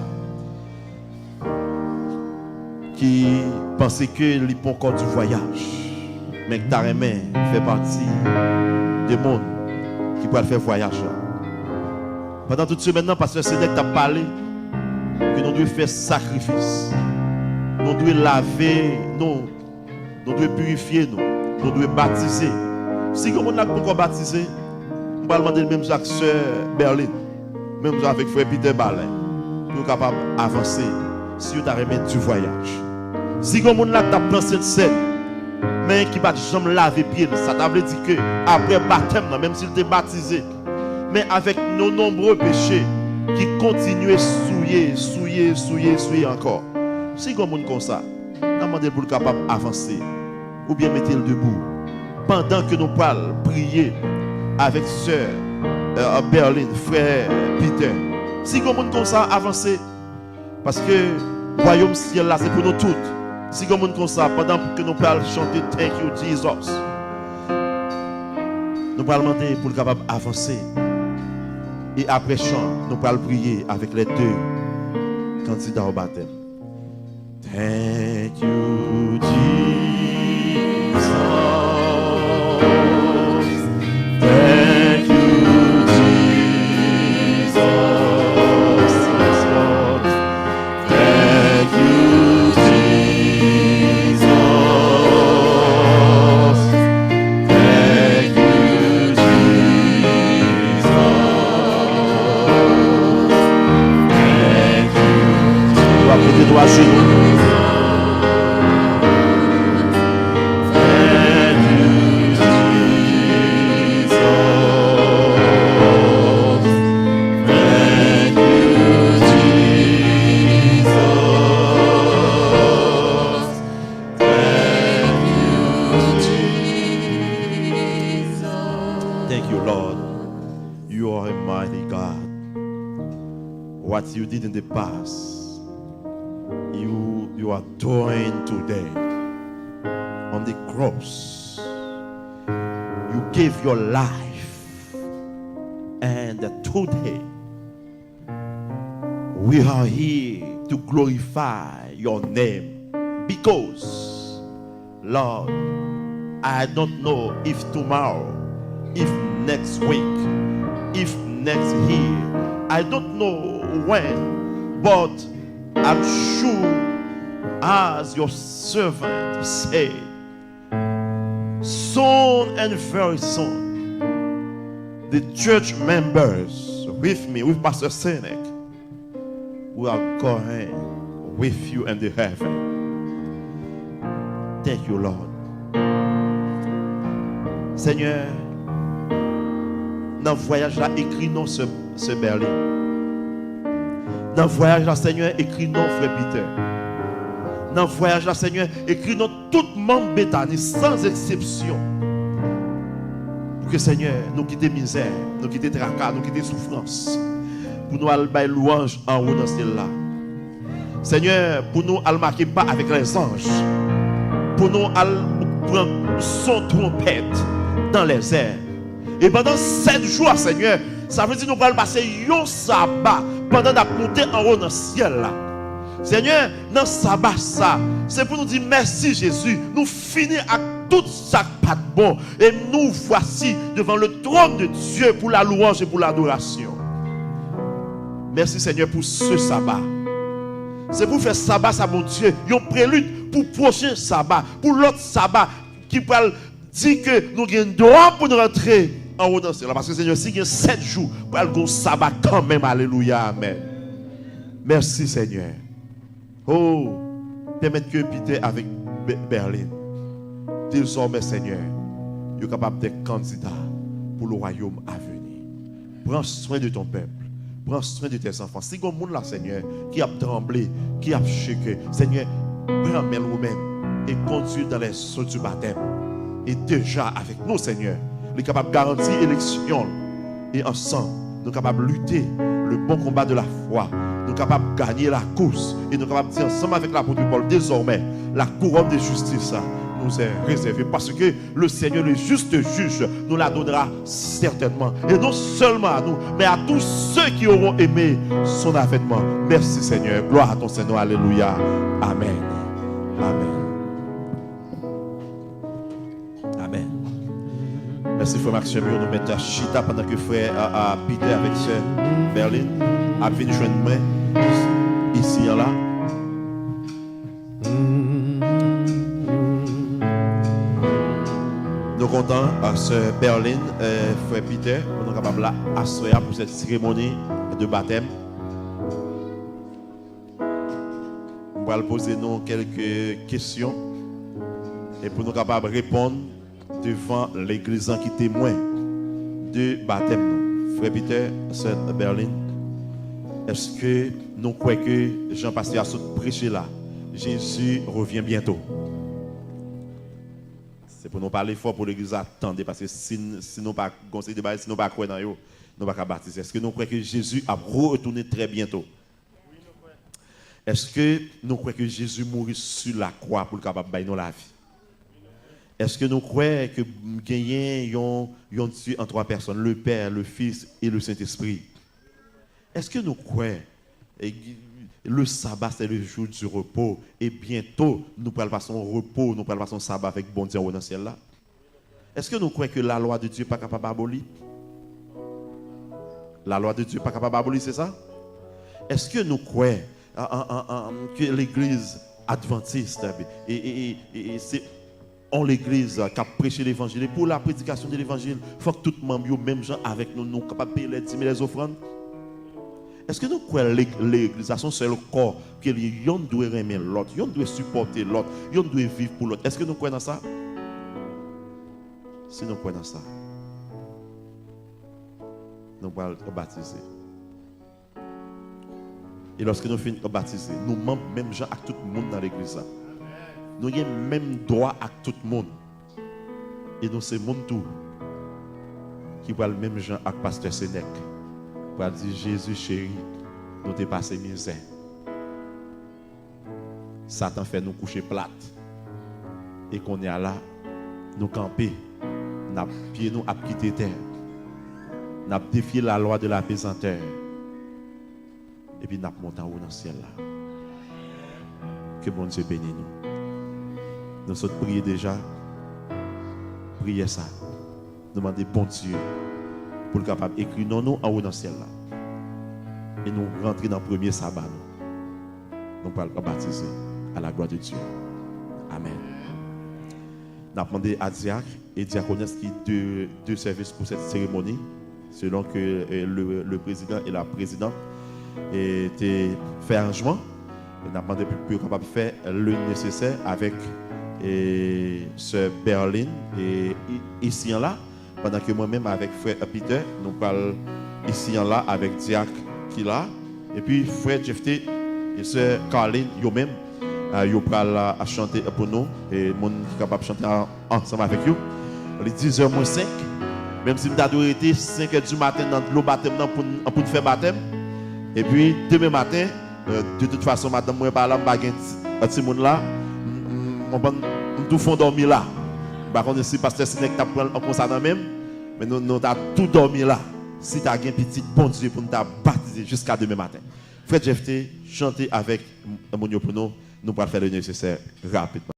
ki panse ke li poko di vwayaj, men ki ta renmen fè pati de moun ki pral fè vwayaj la. Pandan tout semèn nan, pastè Senèk t ap pale ke nou dwe fè sakrifis, nou dwe lave nou, nou dwe pirifye nou, nou dwe batize. Si gen moun la ki poko batize, m pral mande l menm jan ak sè Berlin, menm jan avèk frè Peter Balin, pou yo kapab avanse si yo ta renmen di vwayaj. Si gen moun la k t ap pran Sentsèn, men ki pa t janm lave pye l, sa ta vle di ke apre batèm nan, menm si l te batize, men avèk nos nombreux péchés ki kontinye souye, souye, souye, souye ankò. Si gen moun konsa, n ap mande l pou l kapab avanse oubyen mete l debou. Pandan ke nou pral priye avèk sè, euh, Berlin, frè Peter. Si gen moun konsa, avanse. Paske wayòm syèl la se pou nou tout. Si gen moun konsa, pandan ke nou pral chante Thank You, Jesus, nou pral mande pou l kapab avanse. E apre chan, nou pral priye avèk les deux candidats au baptême. Thank you, Jesus. Thank you, Jesus. Yes, Lord. Thank you, Jesus. Thank you, Jesus. Thank you, Jesus. W ap mete nou ajenou. Thank you, Jesus. Thank you, Jesus. Thank you, Jesus. Thank you, Lord. You are a mighty God. What you did in the past, you, you are doing today. On the cross, you gave your life, and today, we are here to glorify your name because, Lord, I don't know if tomorrow, if next week, if next year, I don't know when, but I'm sure, as your servant said, soon and very soon, the church members with me, with Pastor Senek, we are going with you in the heaven. Thank you, Lord. Senyè, nan vwayaj la, ekri non sè, sè Berlin. Nan vwayaj la, Senyè, ekri non frè Peter. Nan vwayaj la, Senyè, ekri non tout manm Betani, san eksepsyon. Pou ke, Senyè, nou kite mizè, nou kite traka, nou kite soufrans, pou nou al bay lwanj anwo nan syèl la. Senyè, pou nou al make pa avèk lèzanj, pou nou al pran son twonpèt dan lèzè. E pandan sèt jou a, Senyè, sa vle di nou pral pase yon saba pandan n ap moute anwo nan syèl la. Senyè, nan saba sa, se pou nou di mèsi, Jezi. Nou fini ak tout sa k pa t bon. Et nous voici devant le trône de Dieu pour la louange et pour l'adoration. Mèsi, Senyè, pou se saba. Se pou fè saba sa, Bondye, yon prelid pou pwochen saba, pou lòt saba ki pral di ke nou gen dwa pou n rantre anwo nan syèl la. Paske, Senyè, si gen sèt jou, pral gen yon saba kanmenm. Alelouya, amèn. Mèsi, Senyè. Oh, pèmèt ke Peter avèk Be-, Berlin, dezòmè, Senyè, yo kapab de kandida pou le royaume à venir. Prends soin de ton peuple. Prends soin de tes enfants. Si gon moun la, Senyè, ki ap tranble, ki ap cheke, Senyè, pran men l ou menm e kondui dans les eaux du baptême. E deja avèk nou, Senyè, li kapab garanti eleksyon l. E ansanm, nou kapab lite le bon combat de la foi. Nou kapab ganye lakous. E nou kapab di ansanm avèk lapot Pòl, désormais, la couronne de justice nous est réservée. Parce que le Seigneur, le juste juge, nous la donnera certainement. Et non seulement à nous, mais à tous ceux qui auront aimé son avènement. Merci Seigneur. Gloire à ton Saint nom. Alléluia. Amen. Amen. Amen. Mèsi frè Maxime, nou mèt chita pandan ke frè, a, a, Peter avèk sè Berlin ap vin jwenn mwen isi an la. Nou kontan, a, sè Berlin, e, frè Peter, pou nou kapab la aswè a pou sèt seremoni de batèm. M pral poze nou kèlke kesyon e pou nou kapab reponn devan legliz lan ki temwen de batèm nou. Frè Peter, sè Berlin, èske nou kwè ke jan pastè a sot preche la, Jésus revient bientôt? Se pou nou pale fò pou legliz la tande, paske si, si nou pa gon seri de bagay, si nou pa kwè nan yo, nou pa ka batize. Èske nou kwè ke Jezi ap retounen trè byento? Èske nou kwè ke Jezi mouri sou lakwa pou l kapab bay nou lavi? Èske nou kwè ke genyen yon, yon Dye an twa pèsòn, le Père, le Fils et le Saint-Esprit? Èske nou kwè, e, le sabbat c'est le jour du repos, e byento nou pral pase yon repo, nou pral pase yon saba avèk Bondye anwo nan syèl la? Èske nou kwè ke la loi de Dieu pa kapab aboli? La loi de Dieu pa kapab aboli, se sa? Èske nou kwè, an, an, an, an, ke legliz advantis e, e, e, e, e se yon legliz k ap preche levanjil? E pou la predikasyon de levanjil, fòk tout manm yo, menm jan avèk nou, nou kapab peye lè dim e lè zofrann? Èske nou kwè leg-, legliz la se yon sèl kò, ke li, yonn dwe renmen lòt, yonn dwe sipòte lòt, yonn dwe viv pou lòt? Èske nou kwè nan sa? Si nou kwè nan sa, nou pral batize. E lòske nou fin batize, nou manm menm jan ak tout moun nan legliz la. Nou gen menm dwa ak tout moun. E nou se moun tou ki pral menm jan ak pastè Senèk, pral di, Jezi cheri, Nou te pase mizè. Satan fè nou kouche plat. E kounye a la, nou kanpe. N ap, pye nou ap kite tè. N ap defye la lwa de la pezantè. Epi n ap monte anwo nan syèl la. Ke Bondye beni nou. Nou sot priye deja. Priyè sa. Nou mande Bondye pou l kapab ekri non nou anwo nan syèl la. E nou rantre nan premye saba nou. Nou pral batize à la gloire de Dieu. Amen. N ap mande a dyak e dyakonès ki de, de sèvis pou sèt seremoni, selon ke, eh, le, le président et la présidente, eh, te fè aranjman. N ap mande pou, pou yo kapab fè le nesesè avèk, eh, sè Berlin e i-, isi an la, pandan ke mwen menm avèk frè Peter, nou pral isi an la avèk dyak ki la, epi frè Jefte e sè Carlin yo menm, eh, yo pral, eh, chante pou nou, e moun ki kapab chante an-, ansanm avèk yo. Li dizè mwens senk, menm si m ta dwe rete senkè di maten nan dlo batèm nan pou n, pou n fè batèm. Epi demen maten, eh, de tout fason, madanm mwen pa la, m pa gen ti, timoun la, m, m, m, m tou fon dòmi la. M pa konnen si pastè Sinèk t ap pran l konsa nan men m, men nou, nou ta tou dòmi la. Si ta gen pitit Bondye pou n ta batize jiska demen maten. Frè Jefte, chante avèk moun yo pou nou. Nou pral fè le nesesè rapidman.